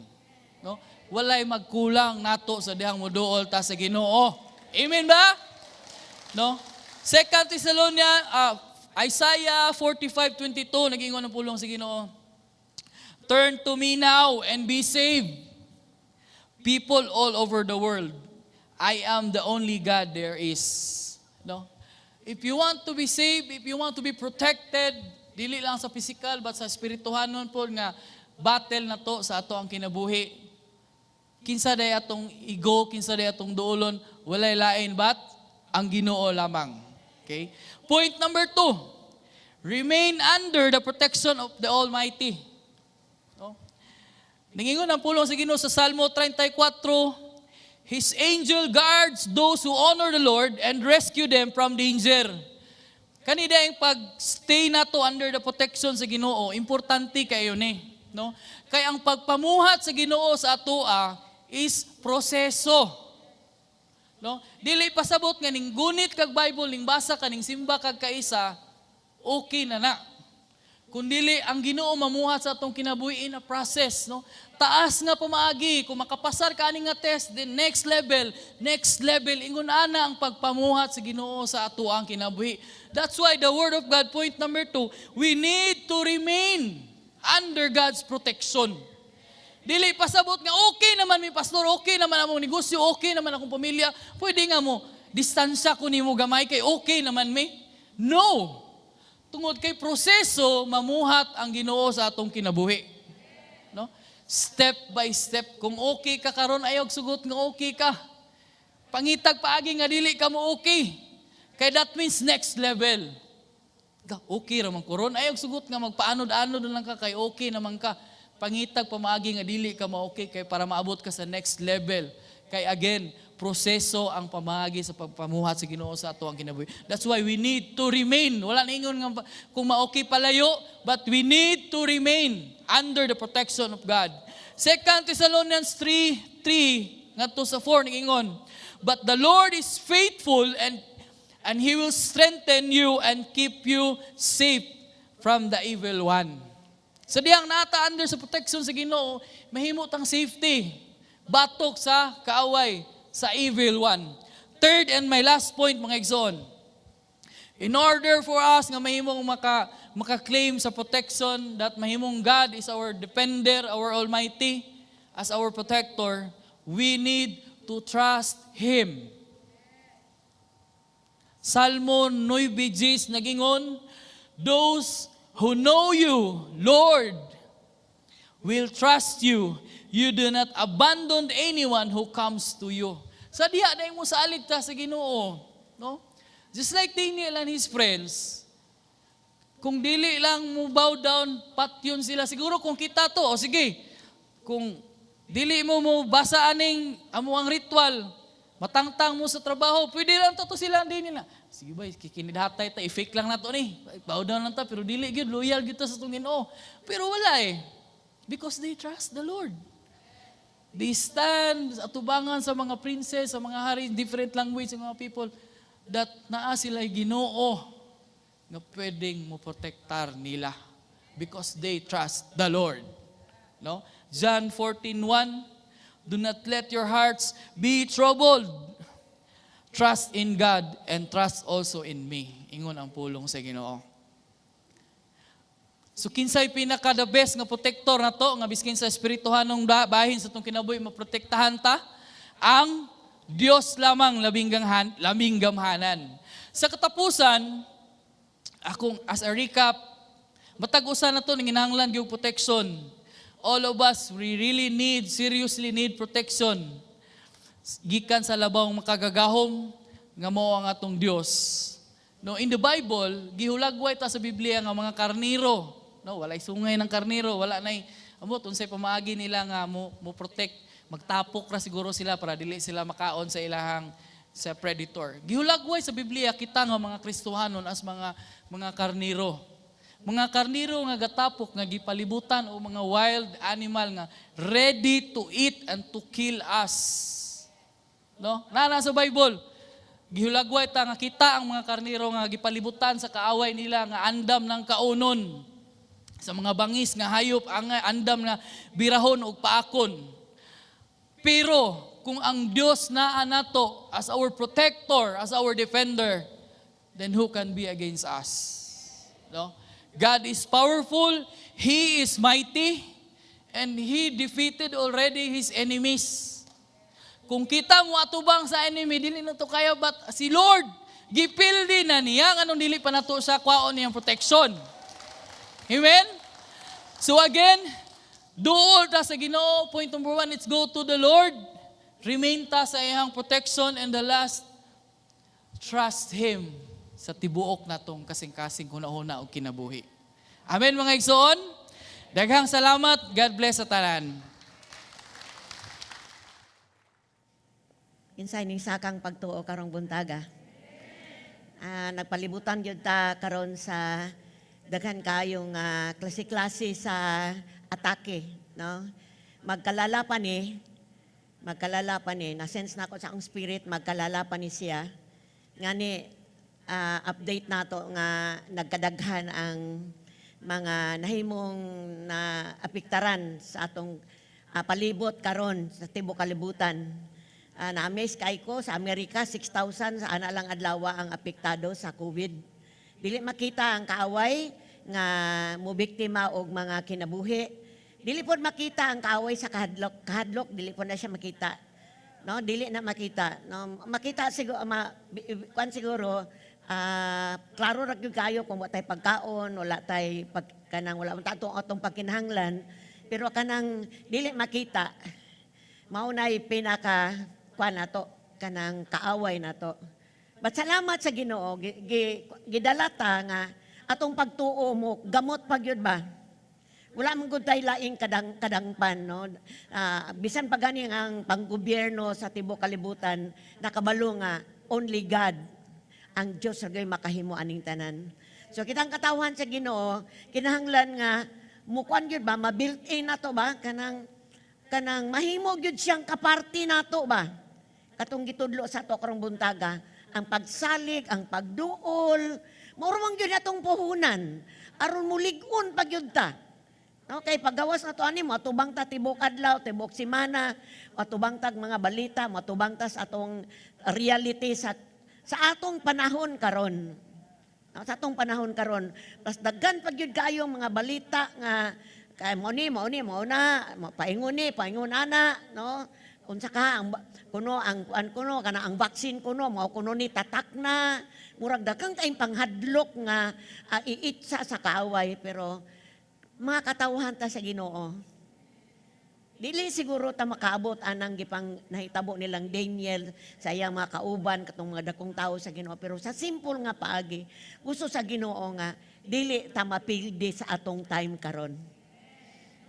No? Walay magkulang nato sa dihang moduol ta sa Ginoo. Amen ba? No? Second Thessalonians, Isaiah 45:22, nag-ingon ang pulong sa Ginoo. "Turn to me now and be saved, people all over the world. I am the only God there is." No? If you want to be saved, if you want to be protected, dili lang sa physical but sa espirituhanon po nga battle na to sa ato ang kinabuhi. Kinsa day atong i-go, kinsa day atong duolon, walay lain but ang Ginoo lamang. Okay? Point number 2. Remain under the protection of the Almighty. No? Ningingon ang pulong sa Ginoo sa Salmo 34, "His angel guards those who honor the Lord and rescue them from danger." Kani ang pag-stay nato under the protection sa Ginoo, importante kayo ni, no? Kay ang pagpamuhat sa Ginoo sa atoa is proseso. No? Dili pasabot nga ning gunit kag Bible, ning basa ka, ning simba kag kaisa, okay na na. Kung dili ang Ginoo mamuhat sa atong kinabuhi in a process, no? Taas nga pamaagi, kung makapasar ka ani nga test, then next level, next level, ingon ana ang pagpamuhat sa Ginoo sa ato ang kinabuhi. That's why the word of God, point number 2, we need to remain under God's protection. Dili pasabot nga okay naman mi, pastor, okay naman among negosyo, okay naman akong pamilya. Pwede nga mo distansya ko nimo gamay kay okay naman mi. No. Tungod kay proseso mamuhat ang Ginoo sa atong kinabuhi. No? Step by step. Kung okay ka karon, ayaw sugot nga okay ka. Pangitag paagi nga dili ka mo okay. Kay that means next level. Ga, okay ra man karon. Ayaw sugot nga magpaanod-anod na lang ka kay okay naman ka. Pangitag pamaagi nga dili ka ma-okay kay para maabot ka sa next level. Kay again, proseso ang pamaagi sa pagpamuhat sa Ginoo sa ato ang kinabuhi. That's why we need to remain. Wala ningon nga kung ma-okay palayo, but we need to remain under the protection of God. Second Thessalonians 3:3 ngadto sa 4 ningingon, "But the Lord is faithful and He will strengthen you and keep you safe from the evil one." Sa dihang nata under sa protection sa Ginoo, mahimo tang safety batok sa kaaway, sa evil one. Third and my last point, mga igsoon. In order for us nga mahimong maka-claim sa protection that mahimong God is our defender, our Almighty, as our protector, we need to trust Him. Salmo 9 nagingon, "Those who know you, Lord, will trust you. You do not abandon anyone who comes to you." Sa diha na mo salig ta sa Ginoo, no? Just like Daniel and his friends, kung dili lang mo bow down, patyon sila. Siguro kung kita to, o sige, kung dili mo mo basa aning amo ang ritual, Matangtang mo sa trabaho, pwede lang to sila hindi nila. Sige ba, kikinidhatay ta, i-fake lang nato ni. Bow down lang ta, pero dili gyud, loyal gyud ta sa atong Ginoo. Pero wala eh. Because they trust the Lord. They stand sa atubangan sa mga princess, sa mga hari, different language sa mga people, that naa sila Ginoo nga pwedeng mo protektar nila because they trust the Lord. No? John 14:1. Do not let your hearts be troubled. Trust in God and trust also in me. Ingon ang pulong sa Ginoo. So kinsay pinaka the best nga protector nato nga biskin sa espirituhanong bahin sa atong kinabuhi maprotektahan ta ang Dios lamang, labing gamhanan. Sa katapusan, akong as a recap, matag usa nato nanginahanglan gyud protection. All of us, we really need, seriously need protection gikan sa labawng makagagahom nga mao ang atong Dios. No, in the Bible, gihulagway ta sa Biblia nga mga karniro. No, walay sungay ng karniro, wala nay amot unsay pamaagi nila nga mo protect, magtapok ra siguro sila para dili sila makaon sa ilahang sa predator. Gihulagway sa Biblia kita nga mga Kristohanon as mga karniro. Mga karniro nga gatapok nga gipalibutan o mga wild animal nga ready to eat and to kill us. No? Naa sa Bible. Gihulagway ta nga kita ang mga karniro nga gipalibutan sa kaaway nila nga andam ng kaunon. Sa mga bangis nga hayop ang andam nga birahon ug paakon. Pero kung ang Dios naa nato as our protector, as our defender, then who can be against us? No? God is powerful, He is mighty, and He defeated already His enemies. Kung kita mo atubang sa enemy, dili na to kaya, but si Lord, gipildi na niya, anong dili pa nato sa kwaon niyang protection? Amen? So again, duol ta sa Ginoo. Point number one, let's go to the Lord. Remain ta sa iyang protection. And the last, trust Him sa tibuok natong kasing-kasing hunahuna o kinabuhi. Amen, mga igsoon. Daghang salamat. God bless sa tanan. Kinsay ning sakang pagtuo karong buntaga? Nagpalibutan gyud ta karon sa daghan kayong klase-klase sa atake, no? Magkalala pa ni, na sense na ako sa akong spirit, magkalala pa ni siya. Ngani update nato nga nagkadaghan ang mga nahimong na apektaran sa atong palibot karon sa tibuok kalibutan. Na-amaze kay ko sa Amerika, 6,000 sa ana lang adlaw ang apektado sa COVID. Dili makita ang kaaway nga mobiktima og mga kinabuhi. Dili pod makita ang kaaway sa kahadlok, kahadlok dili pod na siya makita. No, dili na makita. No, makita siguro kuan siguro klaro ra gyud kayo kung wa tay pagkaon, wala tay pag, kanang wala man ta atong atong pagkinahanglan, pero kanang dili makita mao nay pinaka kuan nato, kanang kaaway nato. But salamat sa Ginoo, gidala ta nga atong pagtuo mo gamot pa gyud ba. Wala man gud tay laing kadangpan, no. Bisan pa gani ang panggobyerno sa tibuok kalibutan nakabalo nga only God, ang Dios ra gyud makahimo aning tanan. So kitang katawhan sa Ginoo, kinahanglan nga mukuan gyud ba, ma-built in nato ba, kanang mahimo gyud siyang kaparti nato ba. Katong gitudlo sa ato karong buntaga, ang pagsalig, ang pagduol, mao man gyud atong puhunan aron mulig-on pa gyud ta. Okay, paggawas na to ani mo, atubang ta tibok adlaw, tibok semana, atubang tag mga balita, matubang ta sa atong reality sa atong panahon karon. No, sa atong panahon karon, pas daghan pa gyud kaayo mga balita nga kay mo ni mo na, paingon ni, paingon ana, no? Unsa ka ang kuno ang kuan kuno kana ang vaccine kuno mao kuno ni tatak na, murag daghang kayong panghadlok nga iitsa sa kaaway, pero mga katawhan ta sa Ginoo, dili siguro ta makaabot anang gipang nahitabo nilang Daniel sa iyang mga kauban, katong mga dakong tao sa Ginoo, pero sa simple nga paagi gusto sa Ginoo nga dili ta mapildi sa atong time karon.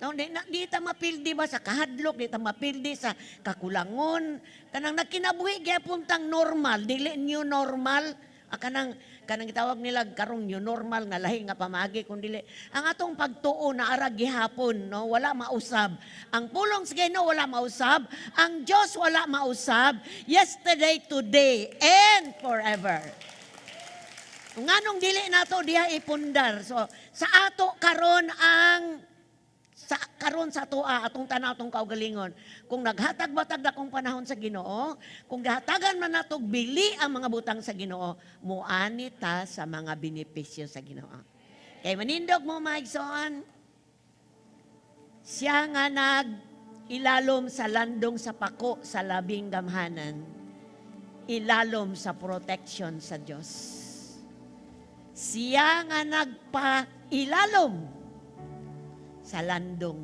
No, di, na, di ta mapildi ba sa kahadlok, di ta mapildi sa kakulangon. Kanang nagkinabuhi gyapon tang normal, dili new normal. Ah, kanang kanang gitawag nila karong new normal nga lahi nga pamaagi kun dili. Ang atong pagtuo na ara gihapon, no, wala mausab. Ang pulong sa Ginoo wala mausab, ang Dios wala mausab, yesterday, today, and forever. Nganong dili nato diha ipundar. So sa ato karon ang sa karon sa atoa atong tanaw, atong kaugalingon. Kung naghatag ba tag dakong panahon sa Ginoo, kung gahatagan man natog bili ang mga butang sa Ginoo, muani ta sa mga benepisyo sa Ginoo. Kay manindog mo, mga igsoon, siya nga nag ilalom sa landong sa pako sa labing gamhanan, ilalom sa protection sa Dios. Siya nga nagpailalom sa landong.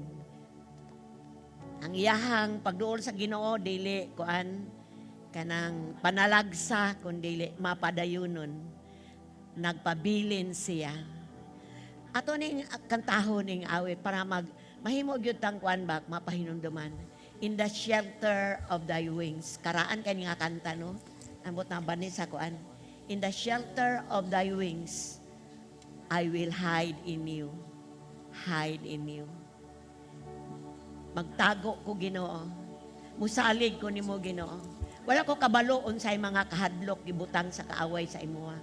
Ang iyahang pagduol sa Ginoo dili kuan kanang panalagsa kun dili mapadayunon. Nagpabilin siya. Ato ning kantahon ning awit para mag mahimo gyud tang kuan ba mapahinumduman. "In the shelter of thy wings." Karaan kay nga kanta, no. Ambot na bani sa kuan. "In the shelter of thy wings I will hide in you." Hide in you. Magtago ko, Ginoo. Musalig ko nimo, Ginoo. Wala ko kabalo unsay mga kahadlok gibutang sa kaaway sa imuha.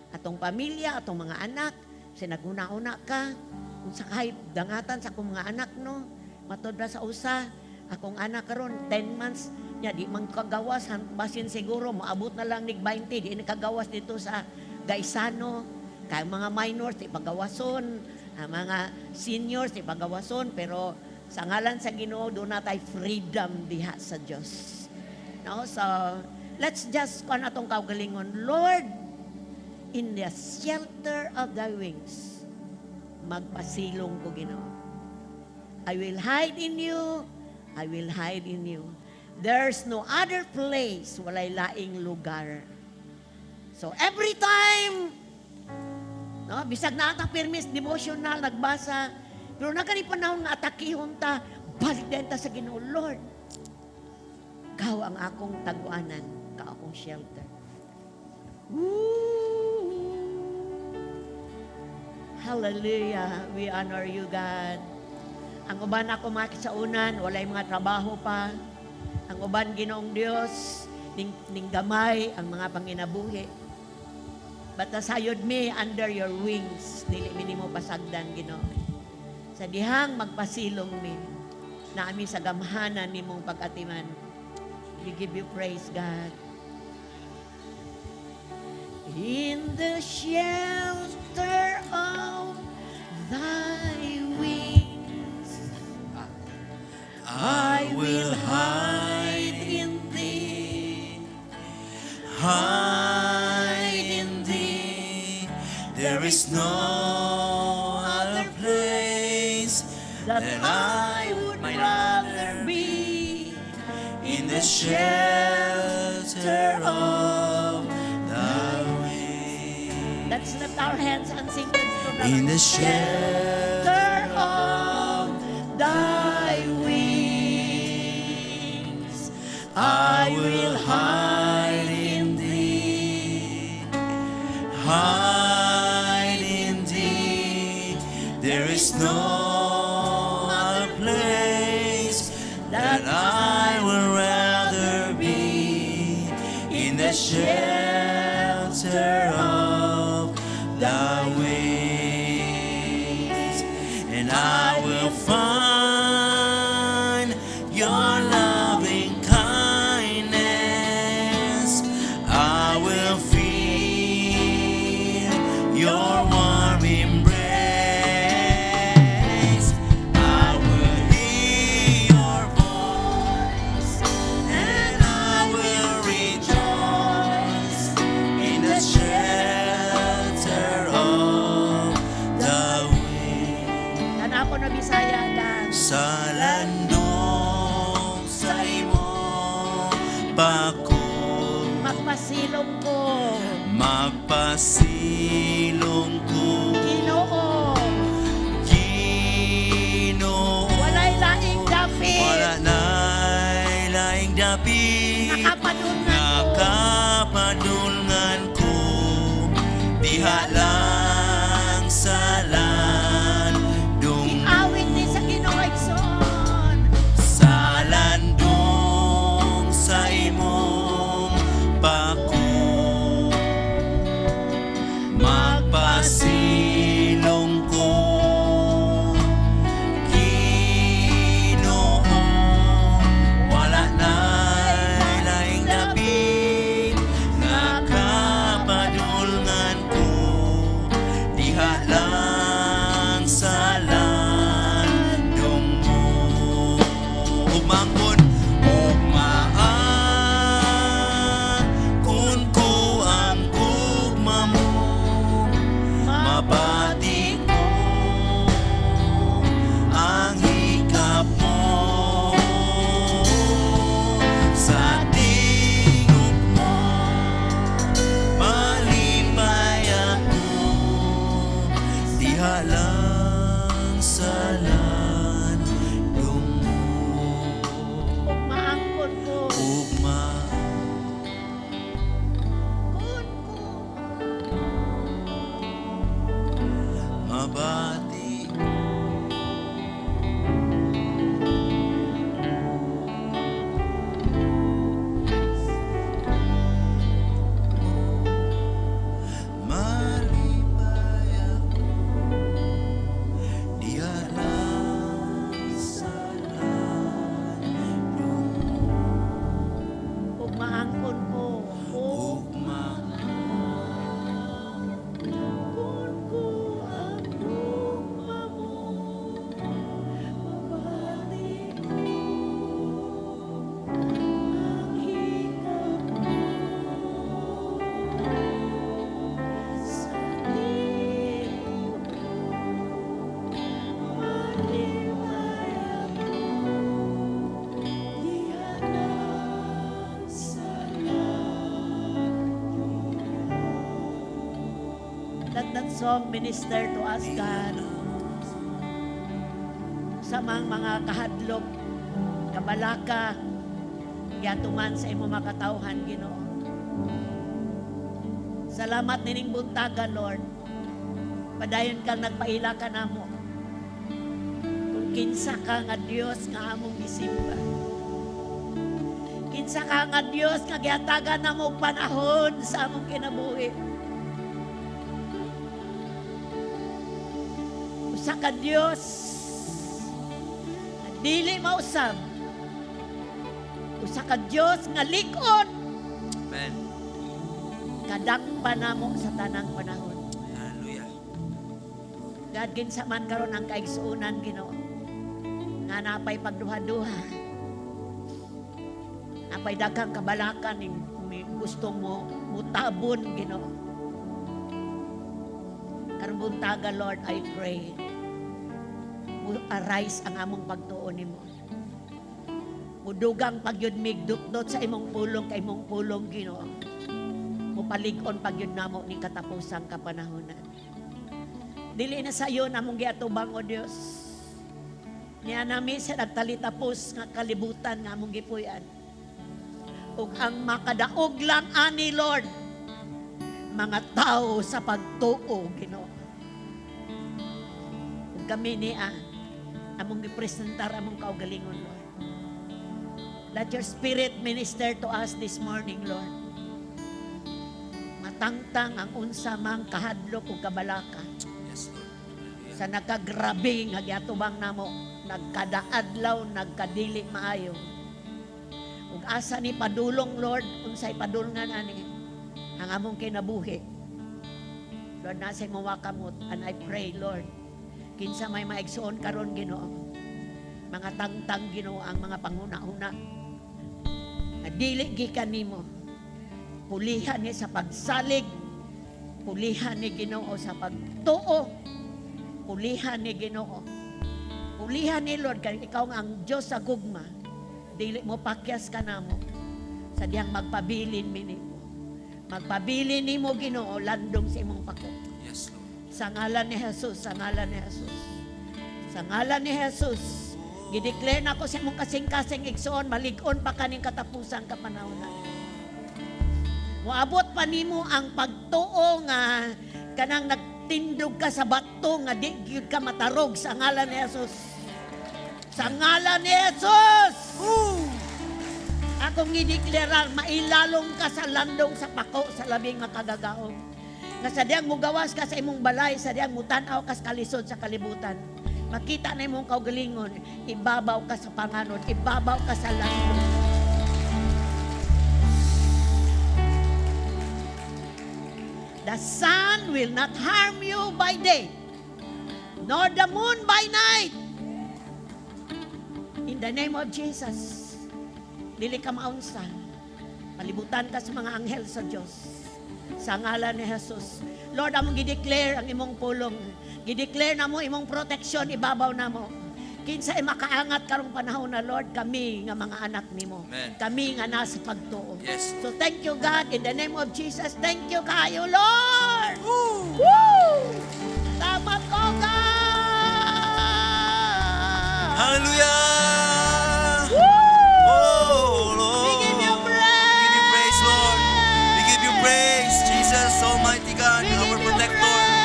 Atong pamilya, atong mga anak, sinaghuna-una ka, unsa kay dangatan sa akong mga anak, no. Matod ra sa usa, akong anak karon 10 months nya di man kagawas, basin siguro moabot na lang nig 20 di ni kagawas dito sa Gaisano. Kay mga minors di pagawason, ang mga seniors di pagawason, pero sa ngalan sa Ginoo duna tay freedom diha sa Dios. No, so let's just kuan atong kaugalingon, "Lord, in the shelter of thy wings, magpasilong ko, Ginoo. I will hide in you. I will hide in you. There's no other place, walay laing lugar." So every time, no, bisag na atang permis devotional nagbasa, pero nagani panahon nga atakihon ta, balik din ta sa Ginoo. "Lord, ikaw ang akong taguanan, ikaw akong shelter." Woo! Hallelujah. We honor you, God. Ang uban ako mga kisaunan, walay mga trabaho pa. Ang uban, Ginoong Dios, ning gamay ang mga panginabuhi. But sayod mi under your wings, dili mi nimo pasagdan, Ginoo. Sa dihang magpasilong mi, naa mi sa gamhanan nimong pag-atiman. We give you praise, God. In the shelter of thy wings, I will hide in thee, Hide in thee. There is no other place that that I would might rather be in the shelter of thy wings. Let's lift our hands and sing this to In the shelter shelter of thy wings. I will hide in thee, hide in thee. There is no other place that I would rather be in the shelter of thy wings, and I will find your loving kindness. I will feel your warm embrace. I will hear your voice, and I will rejoice in the shelter of the wings. Tanaw ko na Bisaya, Dan. Sa landong sa imong pako, Magpasilong ko. Magpasilong ko. Ginoo. Ginoo. Diha lang sa landong Awit ni sa Ginoo, igsoon. Sa landong sa imong pako, magpasilong ko, Ginoo. Wala na laing dapit nga kapadulngan ko, diha lang sa landong mo. Ugmaangkon, ugmaangkon ko ang gugma mo. Mabati ko ang hikap mo. Sa tingog mo malipay ako, diha lang sa landong mo. Ugmaangkon ko. Ugma Kun ko. Mabati. Malipay ako, diha lang sa landong. Ugmaangkon ko. Ugma Kun ko ang gugma mo. Mabati ko ang hikap mo. Sa tingog mo malipay ako, diha lang sa landong. Let that song minister to us, God. Sa mga kahadlok, kabalaka, giatuman sa imong makatawhan, Ginoo. Salamat nining buntaga, Lord. Padayon kang nagpaila kanamo kung kinsa ka nga Dios nga among gisimba. Kinsa ka nga Dios nga gihatagan namo og panahon sa among kinabuhi. Usa ka Dios nga dili mausab. Usa ka Dios nga lig-on. Amen. Kadakpan namo sa tanang panahon. Hallelujah. God, kinsa man karon ang kaigsuonan, Ginoo, nga napay pagduha-duha. Napay daghang kabalakan ning gusto mo mutabon, Ginoo. Karong buntaga, Lord, I pray. Mo arise ang among pagtuo nimo. Mudugang pagyud mig dutdot sa imong pulong kay imong pulong, Ginoo. Mupalig-on pagyud namo ning katapusang kapanahonan. Dili na sayon among giatubang, o Dios. Niya nami sa nagtalitapos nga kalibutan nga among gipuy-an. Ug ang makadaog lang ani, Lord, mga tao sa pagtuo, Ginoo. Ug kami niya among gipresentar among kaugalingon, Lord. Let your spirit minister to us this morning, Lord. Matangtang ang unsa mang kahadlok ug kabalaka Yes, Lord. Hallelujah. Sa nakagrabe nga giatubang namo, nagkadaadlaw, nagkadili maayo. Ug asa ni padulong, Lord, unsay padulngan ani ang among kinabuhi, Lord, nasa imong kamot, and I pray, Lord, kinsa may maigsuon karon, Ginoo, mga tangtang, Ginoo, ang mga panghuna-huna nga dili gikan nimo, pulihan ni sa pagsalig, pulihan ni, Ginoo, sa pagtuo, pulihan ni, Ginoo. Pulihan ni, Lord, kay ikaw nga ang Diyos sa gugma. Dili mo pakyas kanamo sa diyang magpabilin mi nimo. Magpabilin nimo, Ginoo, landong sa imong pako. Yes, Lord. Sa ngalan ni Jesus, sa ngalan ni Jesus. Sa ngalan ni Jesus, gideclare na ko sa imong kasing-kasing, igsoon, malig-on pa kaning katapusang kapanahonan. Moabot pa nimo ang pagtuo nga Kanang nagtindog ka sa bato nga di gyud ka matarog sa ngalan ni Jesus. Sa ngalan ni Jesus! Akong gideklarar, mailalong ka sa landong sa pako sa Labing Makagagahom. Nga sa diyang mugawas ka sa imong balay, sa diyang mutanaw ka sa kalisod sa kalibutan. Makita na imong kaugalingon, ibabaw ka sa panganod, ibabaw ka sa landong. The sun will not harm you by day, nor the moon by night. In the name of Jesus, dili ka maunsa. Palibutan ka sa mga anghel sa Diyos. Sa ngalan ni Jesus. Lord, among gideclare ang imong pulong. Gideclare namo imong protection ibabaw namo. Kinsa ay makaangat karong panahon na, Lord, kami nga mga anak nimo. Amen. Kami nga nasa pagtuo. Yes. So thank you, God, in the name of Jesus. Thank you kaayo, Lord. Woo! Tama ko, God! Hallelujah! Woo! Oh, Lord. We give you We give you praise, Lord. We give you praise, Jesus, Almighty God, We our give you protector. praise.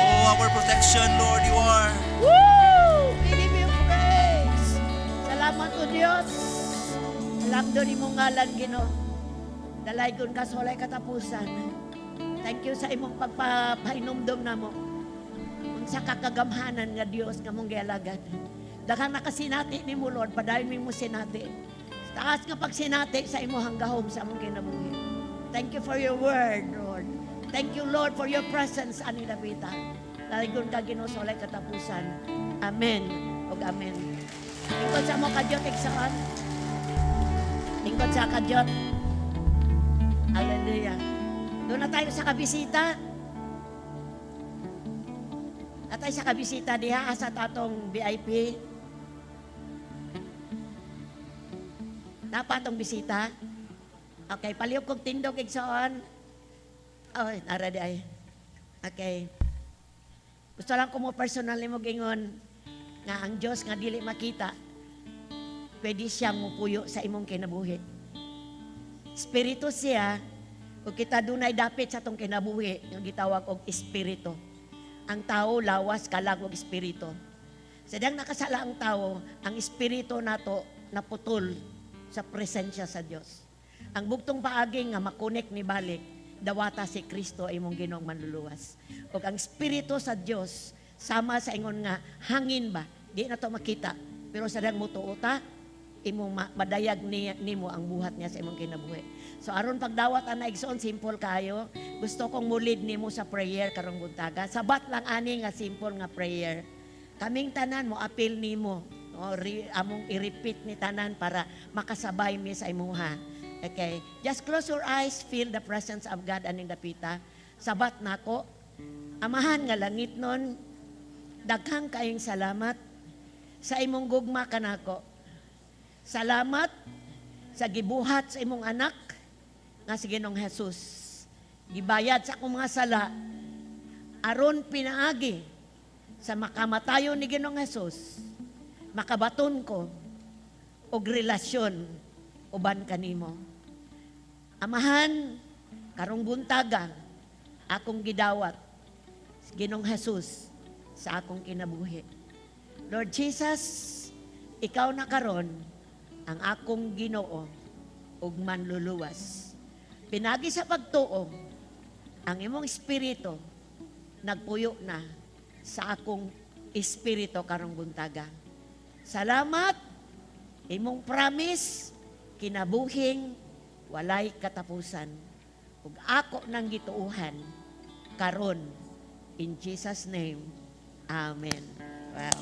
Oh, our protection, Lord, you are. Woo! We give you praise. Salamat o Diyos. Alam doon imong ngalan, Ginoo. Dalaygon ka sa walay katapusan. Thank you sa imong pagpapahinumdom namo. Unsa ka kagamhanan nga Dios nga mong gialagad. Daghang nakasinati nimo, Lord, padayon mo sinati. Taas nga pagsinati sa imong gahom sa among kinabuhi. Thank you for your word, Lord. Thank you, Lord, for your presence ani dapita. Dalaygon ka, Ginoo, sa walay katapusan. Amen. Ug amen. Ingkod sa mo kadyot, igsoon. Ingkod sa kadyot. Hallelujah. Doon na tayo sa kabisita. Atay sa kabisita diha sa tatong VIP. Napa atong bisita? Okay, palihog kog tindog, igsoon. Oh, nara di ay. Okay. Gusto lang ko mo personal mo gingon nga ang Dios nga dili makita, pwede siyang mupuyo sa imong kinabuhi. Espiritu siya, ug kita dunay dapit sa atong kinabuhi nga gitawag og espiritu. Ang tao lawas, kalag ug espiritu. Sa diyang nakasala ang tao, ang espiritu nato naputol sa presensya sa Dios. Ang bugtong paagi nga makonek ni balik, dawata si Kristo imong Ginoong manluluwas. Ug ang espiritu sa Dios sama sa ingon nga hangin ba, di na to makita, pero sa diyang mutuo ta, imong madayag ni, nimo ang buhat niya sa imong kinabuhi. So aron pagdawat ana, igsoon, simple kayo. Gusto kong mulid nimo sa prayer karong buntaga. Sabat lang ani nga simple nga prayer. Kaming tanan mo apil nimo. O, among i-repeat ni tanan para makasabay mi sa imuha. Okay. Just close your eyes, feel the presence of God aning dapita. Sabat nako. Amahan nga langit nun, daghang kayong salamat sa imong gugma kanako. Salamat sa gibuhat sa imong anak nga si Ginoong Jesus. Gibayad sa akong mga sala aron pinaagi sa makamatayon ni Ginoong Jesus, makabaton ko og relasyon uban kanimo. Amahan, karong buntaga, akong gidawat Ginoong Jesus sa akong kinabuhi. Lord Jesus, ikaw na karon ang akong Ginoo ug manluluwas. Pinagi sa pagtuo, ang imong espiritu nagpuyo na sa akong espiritu karong buntaga. Salamat, imong promise, kinabuhing walay katapusan. Ug ako nang gituuhan karon, in Jesus' name. Amen. Wow.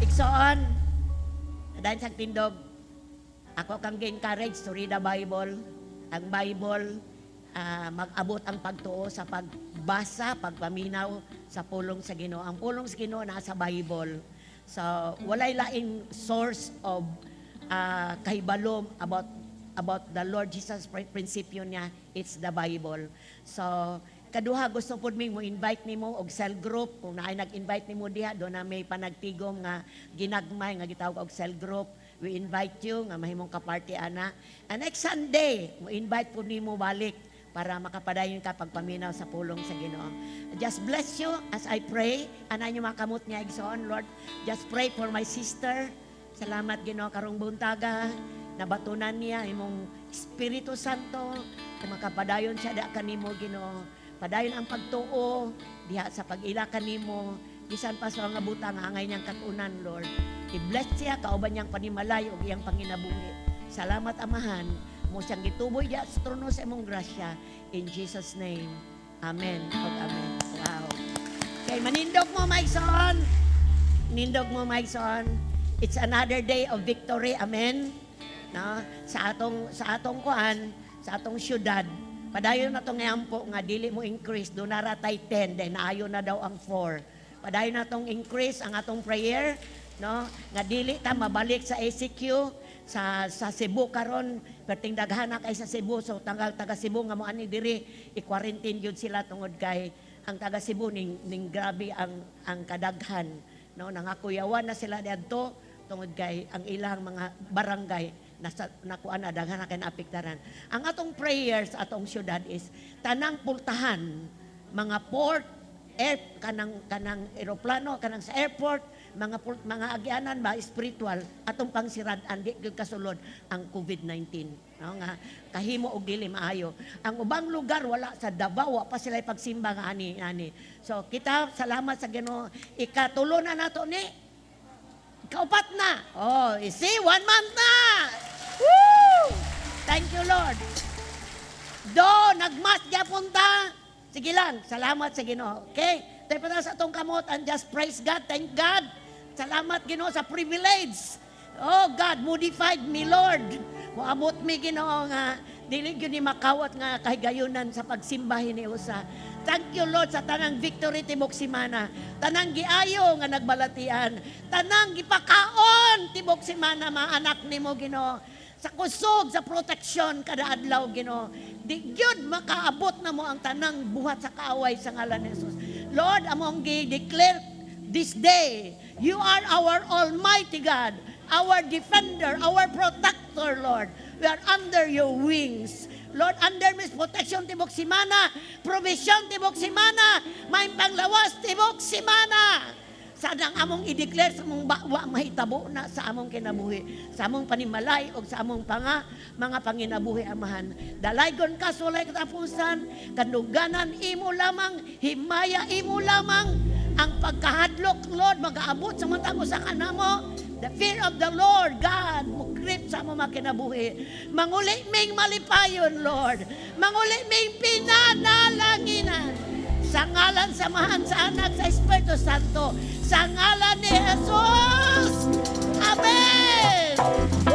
Igsoon, dahil sa tindog, ako kang gi-encourage to read the Bible. Ang Bible, mag-abot ang pagtuo sa pagbasa, pagpaminaw sa pulong sa Ginoo. Ang pulong sa Ginoo nasa Bible. So, walay laing source of kahibalom about the Lord Jesus, prinsipyo niya, it's the Bible. So, kaduha, gusto pud mi mo invite nimo og cell group. Kung naay nag-invite nimo diha, do na may panagtigom nga ginagmay nga gitawag og cell group. We invite you nga mahimong ka-party ana. And next Sunday, mo invite po nimo balik para makapadayon ka pagpaminaw sa pulong sa Ginoo. Just bless you as I pray. Ana inyo mga kamot niya igsoon, Lord. Just pray for my sister. Salamat, Ginoo, karong buntaga. Nabatunan niya imong Espiritu Santo. Kung makapadayon siya da kanimo, Ginoo. Padayon ang pagtuo diha sa pag-ila kanimo. Bisan pa sa mga butang angay niyang katunan, Lord. I-bless siya kauban niyang panimalay ug iyang panginabuhi. Salamat, Amahan. Imo siyang gituboy diha sa trono sa imong grasya. In Jesus' name. Amen. Ug amen. Wow. Okay, manindog mo, my son. Nindog mo, my son. It's another day of victory. Amen. No? Sa atong kuan, sa atong syudad. Padayon na tong ampo nga dili mo increase do na ra tay 10, then naayo na daw ang 4. Padayon na tong increase ang atong prayer, no, nga dili ta mabalik sa ECQ sa Cebu karon, perting daghan na kay sa Cebu, so tanggal taga Cebu nga mo ani diri, i-quarantine gyud sila tungod kay ang taga Cebu ning grabe ang kadaghan, no, nangakuyawan na sila diadto tungod kay ang ilang mga barangay nasa nakuan na, daghan na kay naapektaran. Ang atong prayers, atong syudad is tanang pultahan, mga port, air, kanang eroplano, kanang sa airport, mga agianan ba spiritual, atong pangsirad-an, di gyud kasulod ang COVID-19, no, nga kahimo og dili maayo. Ang ubang lugar wala, sa Davao wa pa sila pagsimba nga ani ani. So kita, salamat sa Ginoo, ikatulo na nato ni, ikaupat na. Oh, you see, one month na. Woo! Thank you, Lord. Do, nagmas gyapon ta. Sige lang, salamat sa Ginoo. Okay? Tayo pa sa atong kamot and just praise God, thank God. Salamat, Ginoo, sa privilege. Oh God, modified me, Lord. Moabot mi, Ginoo, nga dili gyud ni makawat nga kahigayunan sa pagsimbahin ni usa. Thank you, Lord, sa tanang victory tibok simana. Tanang giayo nga nagbalatian. Tanang gipakaon tibok simana mga anak nimo, Ginoo. Sa kusog, sa proteksyon kada adlaw, Ginoo. Di gyud makaabot na mo ang tanang buhat sa kaaway sa ngalan ni Jesus. Lord, among gi-declare this day, you are our almighty God, our defender, our protector, Lord. We are under your wings. Lord, under mis protection tibok simana, provision tibok simana, may panglawas tibok simana. Sanang among i-declare sa among wa mahitabo na sa among kinabuhi, sa among panimalay o sa among mga panginabuhi, Amahan. Dalaygon ka sa walay katapusan, kaduganan imo lamang, himaya imo lamang, ang pagkahadlok, Lord, magaabot sa matag usa kanamo. The fear of the Lord God, mukrip sa among mga kinabuhi. Manguli ming malipayon, Lord. Manguli ming pinanalanginan. Sa ngalan sa Amahan, sa Anak, sa Espiritu Santo. Sa ngalan ni Jesus. Amen! Woo!